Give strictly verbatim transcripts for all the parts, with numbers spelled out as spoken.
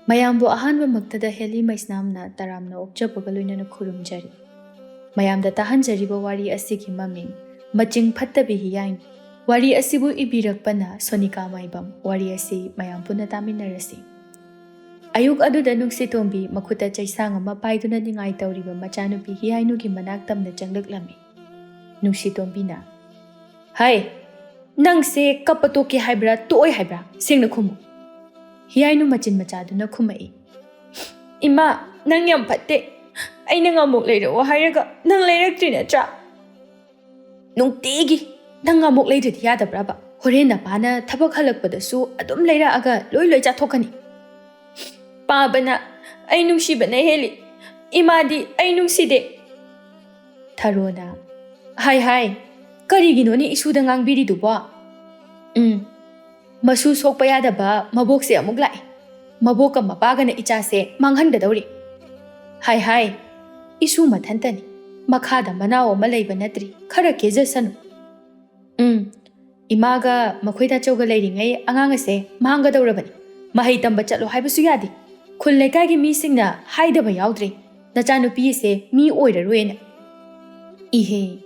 ꯃꯌꯥꯝꯕꯨ ꯑꯍꯥꯟꯕꯃꯛꯇꯗ ꯍꯦꯂꯤ ꯃꯩꯁꯅꯥꯝꯅ ꯇꯔꯥꯝꯅ ꯑꯣꯛꯆꯕꯒ ꯂꯣꯏꯅꯅ ꯈꯨꯔꯨꯝꯖꯔꯤ꯫ ꯃꯌꯥꯝꯗ ꯇꯥꯍꯟꯖꯔꯤꯕ ꯋꯥꯔꯤ ꯑꯁꯤꯒꯤ ꯃꯃꯤꯡ ꯃꯆꯤꯡ ꯐꯠꯇꯕꯤ ꯍꯤꯌꯥꯏꯅꯤ꯫ ꯋꯥꯔꯤ ꯑꯁꯤꯕꯨ ꯏꯕꯤꯔꯛꯄꯅ ꯁꯣꯅꯤꯀꯥ ꯃꯥꯏꯕꯝ꯫ ꯋꯥꯔꯤ ꯑꯁꯤ ꯃꯌꯥꯝ ꯄꯨꯟꯅ ꯇꯥꯃꯤꯟꯅꯔꯁꯤ꯫ ꯑꯌꯨꯛ ꯑꯗꯨꯗ ꯅꯨꯡꯁꯤꯇꯣꯝꯕꯤ ꯃꯈꯨꯠꯇ ꯆꯩꯁꯥꯡ ꯑꯃ ꯄꯥꯏꯗꯨꯅ ꯅꯤꯡꯉꯥꯏ ꯇꯧꯔꯤꯕ ꯃꯆꯥꯅꯨꯄꯤ ꯍꯤꯌꯥꯏꯅꯨꯒꯤ ꯃꯅꯥꯛ ꯇꯝꯅ ꯆꯪꯂꯛꯂꯝꯃꯤ꯫ ꯅꯨꯡꯁꯤꯇꯣꯝꯕꯤꯅ, "ꯍꯥꯏ, ꯅꯪꯁꯦ ꯀꯞꯄ ꯇꯣꯛꯀꯦ ꯍꯥꯏꯕ꯭ꯔꯥ, ꯇꯣꯛꯑꯣꯏ ꯍꯥꯏꯕ꯭ꯔꯥ? ꯁꯦꯡꯅ ꯈꯨꯝꯃꯨ꯫" ꯍꯤꯌꯥꯏꯅꯨ ꯃꯆꯤꯟ ꯃꯆꯥꯗꯨꯅ ꯈꯨꯝꯃꯛꯏ, "ꯏꯃꯥ, ꯅꯪ ꯌꯥꯝ ꯐꯠꯇꯦ꯫ ꯑꯩꯅ ꯉꯥꯃꯣꯛ ꯂꯩꯔꯛꯑꯣ ꯍꯥꯏꯔꯒ ꯅꯪ ꯂꯩꯔꯛꯇ꯭ꯔꯤ ꯅꯠꯇ꯭ꯔꯥ? ꯅꯨꯡꯇꯤꯒꯤ ꯅꯪ ꯉꯥꯃꯣꯛ ꯂꯩꯗ꯭ꯔꯗꯤ ꯌꯥꯗꯕ꯭ꯔꯕ? ꯍꯣꯔꯦꯟ ꯅꯄꯥꯅ ꯊꯕꯛ ꯍꯜꯂꯛꯄꯗꯁꯨ ꯑꯗꯨꯝ ꯂꯩꯔꯛꯑꯒ ꯂꯣꯏ ꯂꯣꯏ ꯆꯥꯊꯣꯛꯀꯅꯤ꯫" "ꯄꯥꯕꯅ ꯑꯩ ꯅꯨꯡꯁꯤꯕꯅ ꯍꯦꯜꯂꯤ꯫ ꯏꯃꯥꯗꯤ ꯑꯩ ꯅꯨꯡꯁꯤꯗꯦ꯫" ꯊꯔꯣꯅ, "ꯍꯥꯏ ꯍꯥꯏ, ꯀꯔꯤꯒꯤꯅꯣꯅꯦ ꯏꯁꯨꯗ ꯉꯥꯡꯕꯤꯔꯤꯗꯨꯕꯣ? ꯎꯝ, ꯃꯁꯨ ꯁꯣꯛꯄ ꯌꯥꯗꯕ ꯃꯕꯣꯛꯁꯦ ꯑꯃꯨꯛ ꯂꯥꯛꯑꯦ꯫ ꯃꯕꯣꯛꯀ ꯃꯄꯥꯒꯅ ꯏꯆꯥꯁꯦ ꯃꯥꯡꯍꯟꯒꯗꯧꯔꯤ꯫ ꯍꯥꯏ ꯍꯥꯏ, ꯏꯁꯨ ꯃꯊꯟꯇꯅꯤ꯫ ꯃꯈꯥꯗ ꯃꯅꯥꯎ ꯑꯃ ꯂꯩꯕ ꯅꯠꯇ꯭ꯔꯤ꯫ ꯈꯔ ꯀꯦꯖꯁꯅꯨ꯫ ꯎꯝ, ꯏꯃꯥꯒ ꯃꯈꯣꯏ ꯇꯥꯆꯧꯒ ꯂꯩꯔꯤꯉꯩ ꯑꯉꯥꯡ ꯑꯁꯦ ꯃꯥꯡꯒꯗꯧꯔꯕꯅꯤ꯫ ꯃꯍꯩ ꯇꯝꯕ ꯆꯠꯂꯣ ꯍꯥꯏꯕꯁꯨ ꯌꯥꯗꯦ꯫ ꯈꯨꯜ ꯂꯩꯀꯥꯏꯒꯤ ꯃꯤꯁꯤꯡꯅ ꯍꯥꯏꯗꯕ ꯌꯥꯎꯗ꯭ꯔꯦ, ꯅꯆꯥꯅꯨꯄꯤ ꯑꯁꯦ ꯃꯤ ꯑꯣꯏꯔꯔꯣꯏꯅ꯫" "ꯏꯍꯦ,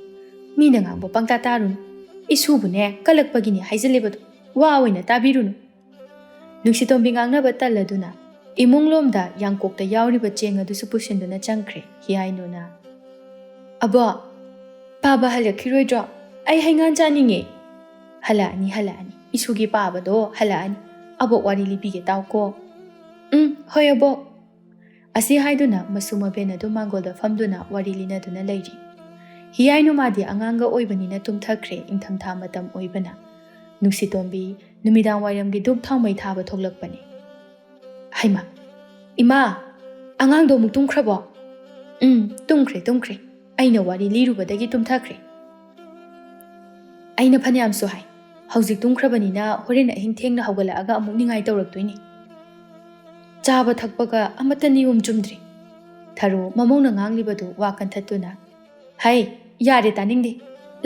ꯃꯤꯅ ꯉꯥꯡꯕ ꯄꯪꯇꯥ ꯇꯥꯔꯨꯅꯨ꯫ ꯏꯁꯨꯕꯨꯅꯦ ꯀꯜꯂꯛꯄꯒꯤꯅꯤ ꯍꯥꯏꯖꯜꯂꯤꯕꯗꯣ꯫ ꯋꯥ ꯑꯣꯏꯅ ꯇꯥꯕꯤꯔꯨꯅꯨ꯫" ꯅꯨꯡꯁꯤꯇꯣꯝꯕꯤ ꯉꯥꯡꯅꯕ ꯇꯜꯂꯗꯨꯅ ꯏꯃꯨꯡꯂꯣꯝꯗ ꯌꯥꯡꯀꯣꯛꯇ ꯌꯥꯎꯔꯤꯕ ꯆꯦꯡ ꯑꯗꯨꯁꯨ ꯄꯨꯁꯤꯟꯗꯨꯅ ꯆꯪꯈ꯭ꯔꯦ ꯍꯤꯌꯥꯏꯅꯨꯅ꯫ "ꯑꯕꯣ, ꯄꯥꯕ ꯍꯜꯂꯛꯈꯤꯔꯣꯏꯗ꯭ꯔꯣ? ꯑꯩ ꯍꯩꯉꯥꯟ ꯆꯥꯅꯤꯡꯉꯦ꯫" "ꯍꯜꯂꯛꯑꯅꯤ, ꯍꯜꯂꯛꯑꯅꯤ꯫ ꯏꯁꯨꯒꯤ ꯄꯥꯕꯗꯣ ꯍꯜꯂꯛꯑꯅꯤ꯫ ꯑꯕꯣꯛ ꯋꯥꯔꯤ ꯂꯤꯕꯤꯒꯦ ꯇꯥꯎꯀꯣ꯫" "ꯎꯝ, ꯍꯣꯏ ꯑꯕꯣꯛ꯫" ꯑꯁꯤ ꯍꯥꯏꯗꯨꯅ ꯃꯁꯨ ꯃꯕꯦꯟ ꯑꯗꯨ ꯃꯥꯡꯒꯣꯜꯗ ꯐꯝꯗꯨꯅ ꯋꯥꯔꯤ ꯂꯤꯅꯗꯨꯅ ꯂꯩꯔꯤ꯫ ꯍꯤꯌꯥꯏꯅꯨ ꯃꯥꯗꯤ ꯑꯉꯥꯡꯒ ꯑꯣꯏꯕꯅꯤꯅ ꯇꯨꯝꯊꯈ꯭ꯔꯦ, ꯏꯪꯊꯝꯊꯥ ꯃꯇꯝ ꯑꯣꯏꯕꯅ꯫ ꯅꯨꯡꯁꯤꯇꯣꯝꯕꯤ ꯅꯨꯃꯤꯗꯥꯡ ꯋꯥꯏꯔꯝꯒꯤ ꯙꯨꯞ ꯊꯥꯎꯃꯩ ꯊꯥꯕ ꯊꯣꯛꯂꯛꯄꯅꯤ꯫ "ꯍꯩꯃꯥ, ꯏꯃꯥ, ꯑꯉꯥꯡꯗꯣ ꯑꯃꯨꯛ ꯇꯨꯝꯈ꯭ꯔꯕꯣ?" "ꯎꯝ, ꯇꯨꯝꯈ꯭ꯔꯦ, ꯇꯨꯝꯈ꯭ꯔꯦ꯫ ꯑꯩꯅ ꯋꯥꯔꯤ ꯂꯤꯔꯨꯕꯗꯒꯤ ꯇꯨꯝꯊꯈ꯭ꯔꯦ꯫ ꯑꯩꯅ ꯐꯅꯌꯥꯝꯁꯨ ꯍꯥꯏ, ꯍꯧꯖꯤꯛ ꯇꯨꯝꯈ꯭ꯔꯕꯅꯤꯅ ꯍꯣꯔꯦꯟ ꯑꯍꯤꯡ ꯊꯦꯡꯅ ꯍꯧꯒꯠꯂꯛꯑꯒ ꯑꯃꯨꯛ ꯅꯤꯡꯉꯥꯏ ꯇꯧꯔꯛꯇꯣꯏꯅꯤ꯫ ꯆꯥꯕ ꯊꯛꯄꯒ ꯑꯃꯠꯇ ꯅꯤꯌꯣꯝ ꯆꯨꯝꯗ꯭ꯔꯤ꯫" ꯊꯔꯣ ꯃꯃꯧꯅ ꯉꯥꯡꯂꯤꯕꯗꯨ ꯋꯥ ꯀꯟꯊꯠꯇꯨꯅ, "ꯍꯩ, ꯌꯥꯔꯦ, ꯇꯥꯅꯤꯡꯗꯦ꯫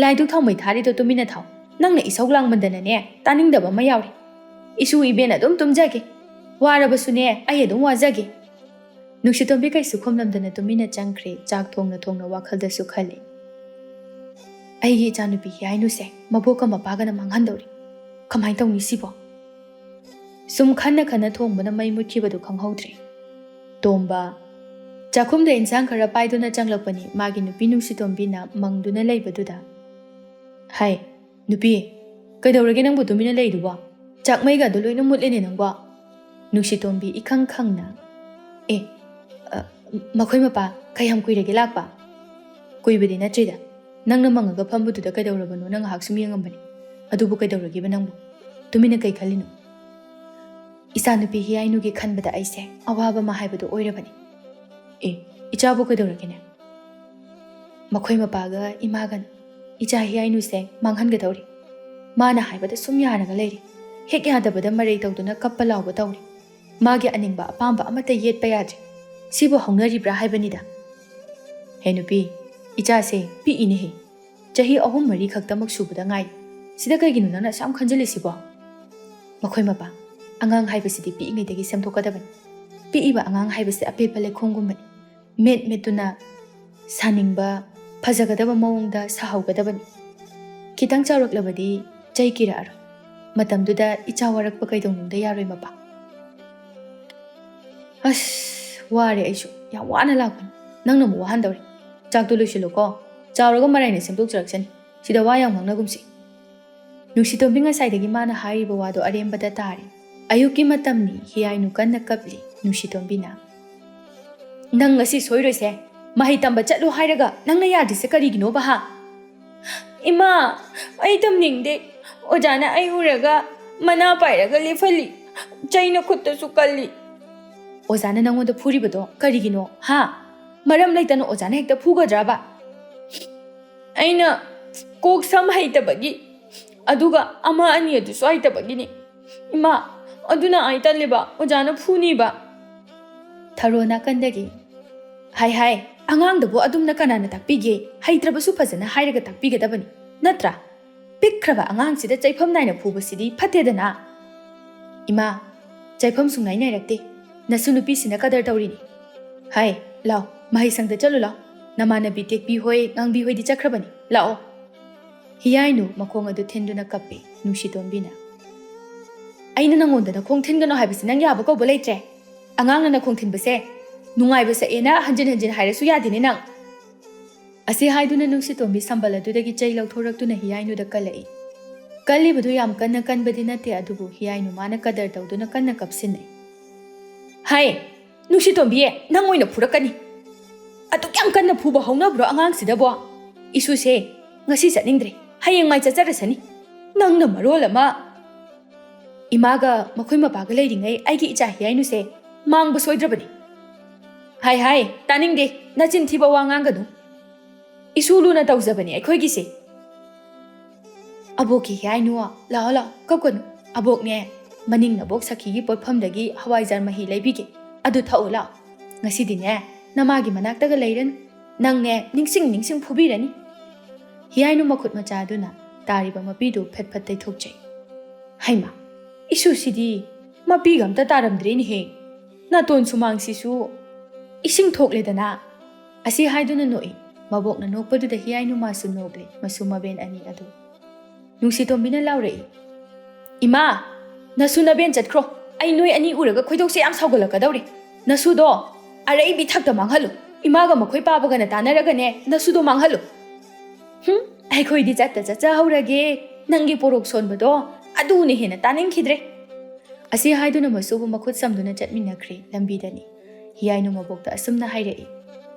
ꯂꯥꯏꯗꯨꯛ ꯊꯥꯎꯃꯩ ꯊꯥꯔꯤꯗꯣ ꯇꯨꯃꯤꯟꯅ ꯊꯥꯎ꯫ ꯅꯪꯅ ꯏꯁꯧ ꯂꯥꯡꯃꯟꯗꯅꯅꯦ, ꯇꯥꯅꯤꯡꯗꯕ ꯑꯃ ꯌꯥꯎꯔꯦ꯫ ꯏꯁꯨ ꯏꯕꯦꯟ ꯑꯗꯨꯝ ꯇꯨꯝꯖꯒꯦ꯫ "ꯋꯥꯔꯕꯁꯨꯅꯦ, ꯑꯩ ꯑꯗꯨꯝ ꯋꯥꯖꯒꯦ꯫" ꯅꯨꯡꯁꯤꯇꯣꯝꯕꯤ ꯀꯩꯁꯨ ꯈꯨꯝꯂꯝꯗꯅ ꯇꯨꯃꯤꯟꯅ ꯆꯪꯈ꯭ꯔꯦ꯫ ꯆꯥꯛ ꯊꯣꯡꯅ ꯊꯣꯡꯅ ꯋꯥꯈꯜꯗꯁꯨ ꯈꯜꯂꯤ, "ꯑꯩꯒꯤ ꯏꯆꯥꯅꯨꯄꯤ ꯍꯤꯌꯥꯏꯅꯨꯁꯦ ꯃꯕꯣꯛꯀ ꯃꯄꯥꯒꯅ ꯃꯥꯡꯍꯟꯗꯧꯔꯤ꯫ ꯀꯃꯥꯏꯅ ꯇꯧꯅꯤ ꯁꯤꯕꯣ?" ꯁꯨꯝ ꯈꯟꯅ ꯈꯟꯅ ꯊꯣꯡꯕꯅ ꯃꯩ ꯃꯨꯠꯈꯤꯕꯗꯨ ꯈꯪꯍꯧꯗ꯭ꯔꯦ꯫ ꯇꯣꯝꯕ ꯆꯥꯛꯈꯨꯝꯗ ꯏꯟꯁꯥꯡ ꯈꯔ ꯄꯥꯏꯗꯨꯅ ꯆꯪꯂꯛꯄꯅꯤ꯫ ꯃꯥꯒꯤ ꯅꯨꯄꯤ ꯅꯨꯡꯁꯤꯇꯣꯝꯕꯤꯅ ꯃꯪꯗꯨꯅ ꯂꯩꯕꯗꯨꯗ, "ꯍꯥꯏ, ꯅꯨꯄꯤ, ꯀꯩꯗꯧꯔꯒꯦ ꯅꯪꯕꯨ ꯇꯨꯃꯤꯟꯅ ꯂꯩꯗꯨꯕꯣ? ꯆꯥꯛꯃꯩꯒꯗꯣ ꯂꯣꯏꯅ ꯃꯨꯠꯂꯦꯅꯦ ꯅꯪꯕꯣ?" ꯅꯨꯡꯁꯤꯇꯣꯝꯕꯤ ꯏꯈꯪ ꯈꯪꯅ, "ꯑꯦ, ꯑ, ꯃꯈꯣꯏ ꯃꯄꯥ ꯀꯌꯥꯝ ꯀꯨꯏꯔꯒꯦ ꯂꯥꯛꯄ?" "ꯀꯨꯏꯕꯗꯤ ꯅꯠꯇ꯭ꯔꯤꯗ꯫ ꯅꯪꯅ ꯃꯪꯉꯒ ꯐꯝꯕꯗꯨꯗ ꯀꯩꯗꯧꯔꯕꯅꯣꯅ ꯉꯥꯏꯍꯥꯛ ꯁꯨꯝ ꯌꯦꯡꯉꯝꯕꯅꯤ꯫ ꯑꯗꯨꯕꯨ ꯀꯩꯗꯧꯔꯒꯦꯕ ꯅꯪꯕꯨ? ꯇꯨꯃꯤꯟꯅ ꯀꯩ ꯈꯜꯂꯤꯅꯣ?" "ꯏꯆꯥꯅꯨꯄꯤ ꯍꯤꯌꯥꯏꯅꯨꯒꯤ ꯈꯟꯕꯗ ꯑꯩꯁꯦ ꯑꯋꯥꯕ ꯑꯃ ꯍꯥꯏꯕꯗꯨ ꯑꯣꯏꯔꯕꯅꯤ꯫" "ꯑꯦ, ꯏꯆꯥꯕꯨ ꯀꯩꯗꯧꯔꯒꯦꯅꯦ?" "ꯃꯈꯣꯏ ꯃꯄꯥꯒ ꯏꯃꯥꯒꯅ ꯏꯆꯥ ꯍꯤꯌꯥꯏꯅꯨꯁꯦ ꯃꯥꯡꯍꯟꯒꯗꯧꯔꯤ꯫ ꯃꯥꯅ ꯍꯥꯏꯕꯗ ꯁꯨꯝ ꯌꯥꯔꯒ ꯂꯩꯔꯤ꯫ ꯍꯦꯛ ꯌꯥꯗꯕꯗ ꯃꯔꯩ ꯇꯧꯗꯨꯅ ꯀꯞꯄ ꯂꯥꯎꯕ ꯇꯧꯔꯤ꯫ ꯃꯥꯒꯤ ꯑꯅꯤꯡꯕ ꯑꯄꯥꯝꯕ ꯑꯃꯠꯇ ꯌꯦꯠꯄ ꯌꯥꯗ꯭ꯔꯤ꯫ ꯁꯤꯕꯨ ꯍꯧꯅꯔꯤꯕ꯭ꯔꯥ ꯍꯥꯏꯕꯅꯤꯗ꯫" "ꯍꯦ ꯅꯨꯄꯤ, ꯏꯆꯥꯁꯦ ꯄꯤꯛꯏꯅꯦꯍꯦ꯫ ꯆꯍꯤ ꯑꯍꯨꯝ ꯃꯔꯤ ꯈꯛꯇꯃꯛ ꯁꯨꯕꯗ ꯉꯥꯏꯔꯤ꯫ ꯁꯤꯗ ꯀꯩꯒꯤꯅꯣ ꯅꯪꯅ ꯑꯁꯨꯛ ꯌꯥꯝ ꯈꯟꯖꯤꯜꯂꯤꯁꯤꯕꯣ?" "ꯃꯈꯣꯏ ꯃꯄꯥ, ꯑꯉꯥꯡ ꯍꯥꯏꯕꯁꯤꯗꯤ ꯄꯤꯛꯏꯉꯩꯗꯒꯤ ꯁꯦꯝꯗꯣꯛꯀꯗꯕꯅꯤ꯫ ꯄꯤꯛꯏꯕ ꯑꯉꯥꯡ ꯍꯥꯏꯕꯁꯤ ꯑꯄꯦꯠꯄ ꯂꯩꯈꯣꯝꯒꯨꯝꯕꯅꯤ꯫ ꯃꯦꯠ ꯃꯦꯠꯇꯨꯅ ꯁꯥꯅꯤꯡꯕ, ꯐꯖꯒꯗꯕ ꯃꯑꯣꯡꯗ ꯁꯥꯍꯧꯒꯗꯕꯅꯤ꯫ ꯈꯤꯇꯪ ꯆꯥꯎꯔꯛꯂꯕꯗꯤ ꯆꯩ ꯀꯤꯔꯛꯑꯔꯣꯏ꯫ ꯃꯇꯝꯗꯨꯗ ꯏꯆꯥ ꯋꯥꯔꯛꯄ ꯀꯩꯗꯧꯅꯨꯡꯗ ꯌꯥꯔꯣꯏ ꯃꯄꯥ꯫" "ꯑꯁ, ꯋꯥꯔꯦ ꯑꯩꯁꯨ꯫ ꯌꯥꯝ ꯋꯥꯅ ꯂꯥꯛꯄꯅꯤ꯫ ꯅꯪꯅ ꯑꯃꯨꯛ ꯋꯥꯍꯟꯗꯧꯔꯤ꯫ ꯆꯥꯛꯇꯣ ꯂꯣꯏꯁꯤꯜꯂꯣꯀꯣ꯫ ꯆꯥꯎꯔꯒ ꯃꯔꯥꯏꯅ ꯁꯦꯝꯗꯣꯛꯆꯔꯛꯁꯅꯤ꯫ ꯁꯤꯗ ꯋꯥ ꯌꯥꯝ ꯉꯥꯡꯅꯒꯨꯝꯁꯤ꯫" ꯅꯨꯡꯁꯤꯇꯣꯝꯕꯤ ꯉꯁꯥꯏꯗꯒꯤ ꯃꯥꯅ ꯍꯥꯏꯔꯤꯕ ꯋꯥꯗꯣ ꯑꯔꯦꯝꯕꯗ ꯇꯥꯔꯦ꯫ ꯑꯌꯨꯛꯀꯤ ꯃꯇꯝꯅꯤ꯫ ꯍꯤꯌꯥꯏꯅꯨ ꯀꯟꯅ ꯀꯞꯂꯤ꯫ ꯅꯨꯡꯁꯤꯇꯣꯝꯕꯤꯅ, "ꯅꯪ ꯉꯁꯤ ꯁꯣꯏꯔꯣꯏꯁꯦ꯫ ꯃꯍꯩ ꯇꯝꯕ ꯆꯠꯂꯨ ꯍꯥꯏꯔꯒ ꯅꯪꯅ ꯌꯥꯗ꯭ꯔꯤꯁꯦ ꯀꯔꯤꯒꯤꯅꯣꯕ, ꯍꯥ?" "ꯏꯃꯥ, ꯑꯩ ꯇꯝꯅꯤꯡꯗꯦ꯫ ꯑꯣꯖꯥꯅ ꯑꯩ ꯎꯔꯒ ꯃꯅꯥ ꯄꯥꯏꯔꯒ ꯂꯦꯞꯍꯜꯂꯤ꯫ ꯆꯩꯅ ꯈꯨꯠꯇꯁꯨ ꯀꯜꯂꯤ꯫" "ꯑꯣꯖꯥꯅ ꯅꯪꯉꯣꯟꯗ ꯐꯨꯔꯤꯕꯗꯣ ꯀꯔꯤꯒꯤꯅꯣ, ꯍꯥ? ꯃꯔꯝ ꯂꯩꯇꯅ ꯑꯣꯖꯥꯅ ꯍꯦꯛꯇ ꯐꯨꯒꯗ꯭ꯔꯕ?" "ꯑꯩꯅ ꯀꯣꯛ ꯁꯝ ꯍꯩꯇꯕꯒꯤ, ꯑꯗꯨꯒ ꯑꯃ ꯑꯅꯤ ꯑꯗꯨꯁꯨ ꯍꯩꯇꯕꯒꯤꯅꯤ꯫ ꯏꯃꯥ, ꯑꯗꯨꯅ ꯑꯩ ꯇꯜꯂꯤꯕ, ꯑꯣꯖꯥꯅ ꯐꯨꯅꯤꯕ꯫" ꯊꯔꯣ ꯅꯥꯀꯟꯗꯒꯤ, "ꯍꯥꯏ ꯍꯥꯏ, ꯑꯉꯥꯡꯗꯕꯨ ꯑꯗꯨꯝꯅ ꯀꯅꯥꯅ ꯇꯥꯛꯄꯤꯒꯦ? ꯍꯩꯇ꯭ꯔꯕꯁꯨ ꯐꯖꯅ ꯍꯥꯏꯔꯒ ꯇꯥꯛꯄꯤꯒꯗꯕꯅꯤ, ꯅꯠꯇ꯭ꯔꯥ? ꯄꯤꯛꯈ꯭ꯔꯕ ꯑꯉꯥꯡꯁꯤꯗ ꯆꯩꯐꯝ ꯅꯥꯏꯅ ꯐꯨꯕꯁꯤꯗꯤ ꯐꯠꯇꯦꯗꯅ꯫" "ꯏꯃꯥ, ꯆꯥꯏꯐꯝ ꯁꯨꯡꯅꯥꯏ ꯅꯥꯏꯔꯛꯇꯦ꯫ ꯅꯁꯨ ꯅꯨꯄꯤꯁꯤꯅ ꯀꯗꯔ ꯇꯧꯔꯤꯅꯤ꯫ ꯍꯥꯏ, ꯂꯥꯎ, ꯃꯍꯩꯁꯪꯗ ꯆꯠꯂꯨ ꯂꯥꯎ꯫ ꯅꯃꯥꯟꯅꯕꯤ ꯇꯦꯛꯄꯤ ꯍꯣꯏ, ꯉꯥꯡꯕꯤ ꯍꯣꯏꯗꯤ ꯆꯠꯈ꯭ꯔꯕꯅꯤ꯫ ꯂꯥꯛꯑꯣ꯫ ꯍꯤꯌꯥꯏꯅꯨ ꯃꯈꯣꯡ ꯑꯗꯨ ꯊꯤꯟꯗꯨꯅ ꯀꯞꯄꯤ ꯅꯨꯡꯁꯤꯇꯣꯝꯕꯤꯅ꯫ ꯑꯩꯅ ꯅꯪꯉꯣꯟꯗ ꯅꯈꯣꯡ ꯊꯤꯟꯒꯅꯨ ꯍꯥꯏꯕꯁꯤ ꯅꯪ ꯌꯥꯕ ꯀꯧꯕ ꯂꯩꯇ꯭ꯔꯦ꯫ ꯑꯉꯥꯡꯅ ꯅꯈꯣꯡ ꯊꯤꯟꯕꯁꯦ ꯅꯨꯡꯉꯥꯏꯕ ꯁꯛꯑꯦꯅ ꯍꯟꯖꯤꯟ ꯍꯟꯖꯤꯟ ꯍꯥꯏꯔꯁꯨ ꯌꯥꯗꯦꯅꯦ ꯅꯪ꯫ ꯑꯁꯤ ꯍꯥꯏꯗꯨꯅ ꯅꯨꯡꯁꯤꯇꯣꯝꯕꯤ ꯁꯝꯕꯜ ꯑꯗꯨꯗꯒꯤ ꯆꯩ ꯂꯧꯊꯣꯔꯛꯇꯨꯅ ꯍꯤꯌꯥꯏꯅꯨꯗ ꯀꯜꯂꯛꯏ꯫ ꯀꯜꯂꯤꯕꯗꯨ ꯌꯥꯝ ꯀꯟꯅ ꯀꯟꯕꯗꯤ ꯅꯠꯇꯦ, ꯑꯗꯨꯕꯨ ꯍꯤꯌꯥꯏꯅꯨ ꯃꯥꯅ ꯀꯗꯔ ꯇꯧꯗꯨꯅ ꯀꯟꯅ ꯀꯞꯁꯤꯟꯅꯩ꯫ ꯍꯥꯏ, ꯅꯨꯡꯁꯤꯇꯣꯝꯕꯤ, ꯅꯪ ꯑꯣꯏꯅ ꯐꯨꯔꯛꯀꯅꯤ꯫ ꯑꯗꯨꯛ ꯌꯥꯝ ꯀꯟꯅ ꯐꯨꯕ ꯍꯧꯅꯕ꯭ꯔꯣ ꯑꯉꯥꯡꯁꯤꯗꯕꯣ? ꯏꯁꯨꯁꯦ, ꯉꯁꯤ ꯆꯠꯅꯤꯡꯗ꯭ꯔꯦ, ꯍꯌꯦꯡ ꯃꯥꯏ ꯆꯠꯆꯔꯁꯅꯤ꯫ ꯅꯪꯅ ꯃꯔꯣꯜ ꯑꯃ꯫ ꯏꯃꯥꯒ ꯃꯈꯣꯏ ꯃꯄꯥꯒ ꯂꯩꯔꯤꯉꯩ ꯑꯩꯒꯤ ꯏꯆꯥ ꯍꯤꯌꯥꯏꯅꯨꯁꯦ ꯃꯥꯡꯕ ꯁꯣꯏꯗ꯭ꯔꯕꯅꯤ꯫ ꯍꯥꯏ ꯍꯥꯏ, ꯇꯥꯅꯤꯡꯗꯦ, ꯅꯆꯤꯟ ꯊꯤꯕ ꯋꯥ ꯉꯥꯡꯒꯅꯨ꯫ ꯏꯁꯨ ꯂꯨꯅ ꯇꯧꯖꯕꯅꯦ ꯑꯩꯈꯣꯏꯒꯤꯁꯦ꯫ ꯑꯕꯣꯛꯀꯤ ꯍꯤꯌꯥꯏꯅꯨ, ꯂꯥꯛꯑꯣ ꯂꯥꯛꯑꯣ, ꯀꯞꯀꯅꯨ꯫ ꯑꯕꯣꯛꯅꯦ, ꯃꯅꯤꯡ ꯅꯕꯣꯛ ꯁꯈꯤꯒꯤ ꯄꯣꯠꯐꯝꯗꯒꯤ ꯍꯋꯥꯏꯖꯥꯔ ꯃꯍꯤ ꯂꯩꯕꯤꯒꯦ, ꯑꯗꯨ ꯊꯛꯎ ꯂꯥꯛꯑꯣ꯫ ꯉꯁꯤꯗꯤꯅꯦ, ꯅꯃꯥꯒꯤ ꯃꯅꯥꯛꯇꯒ ꯂꯩꯔꯅꯨ꯫ ꯅꯪꯅꯦ, ꯅꯤꯡꯁꯤꯡ ꯅꯤꯡꯁꯤꯡ ꯐꯨꯕꯤꯔꯅꯤ꯫ ꯍꯤꯌꯥꯏꯅꯨ ꯃꯈꯨꯠ ꯃꯆꯥ ꯑꯗꯨꯅ ꯇꯥꯔꯤꯕ ꯃꯄꯤꯗꯨ ꯐꯠ ꯐꯠ ꯇꯩꯊꯣꯛꯆꯩ꯫ ꯍꯩꯃꯥ, ꯏꯁꯨꯁꯤꯗꯤ ꯃꯄꯤꯒ ꯑꯝꯇ ꯇꯥꯔꯝꯗ꯭ꯔꯦꯅꯦꯍꯦ꯫ ꯅꯥꯇꯣꯟ ꯁꯨꯃꯥꯡꯁꯤꯁꯨ ꯏꯁꯤꯡ ꯊꯣꯛꯂꯦꯗꯅ꯫ ꯑꯁꯤ ꯍꯥꯏꯗꯨꯅ ꯅꯣꯛꯏ꯫ ꯃꯕꯣꯛꯅ ꯅꯣꯛꯄꯗꯨꯗ ꯍꯤꯌꯥꯏꯅꯨ ꯃꯥꯁꯨ ꯅꯣꯛꯂꯦ, ꯃꯁꯨ ꯃꯕꯦꯟ ꯑꯅꯤ ꯑꯗꯨ꯫ ꯅꯨꯡꯁꯤꯇꯣꯝꯕꯤꯅ ꯂꯥꯎꯔꯛꯏ, "ꯏꯃꯥ, ꯅꯁꯨ ꯅꯕꯦꯟ ꯆꯠꯈ꯭ꯔꯣ꯫ ꯑꯩ ꯅꯣꯏ ꯑꯅꯤ ꯎꯔꯒ ꯈꯣꯏꯗꯧꯁꯦ ꯌꯥꯝ ꯁꯥꯎꯒꯠꯂꯛꯀꯗꯧꯔꯦ꯫ ꯅꯁꯨꯗꯣ ꯑꯔꯩꯕꯤ ꯊꯛꯇ ꯃꯥꯡꯍꯜꯂꯨ꯫ ꯏꯃꯥꯒ ꯃꯈꯣꯏ ꯄꯥꯕꯒꯅ ꯇꯥꯟꯅꯔꯒꯅꯦ, ꯅꯁꯨꯗꯣ ꯃꯥꯡꯍꯜꯂꯨ꯫" "ꯍꯨꯝ, ꯑꯩꯈꯣꯏꯗꯤ ꯆꯠꯇ ꯆꯠꯆꯍꯧꯔꯒꯦ꯫ ꯅꯪꯒꯤ ꯄꯣꯔꯣꯛ ꯁꯣꯟꯕꯗꯣ ꯑꯗꯨꯅ ꯍꯦꯟꯅ ꯇꯥꯅꯤꯡꯈꯤꯗ꯭ꯔꯦ꯫" ꯑꯁꯤ ꯍꯥꯏꯗꯨꯅ ꯃꯁꯨꯕꯨ ꯃꯈꯨꯠ ꯁꯝꯗꯨꯅ ꯆꯠꯃꯤꯟꯅꯈ꯭ꯔꯦ꯫ ꯂꯝꯕꯤꯗꯅꯤ ꯍꯤꯌꯥꯏꯅꯨ ꯃꯕꯣꯛꯇ ꯑꯁꯨꯝꯅ ꯍꯥꯏꯔꯛꯏ,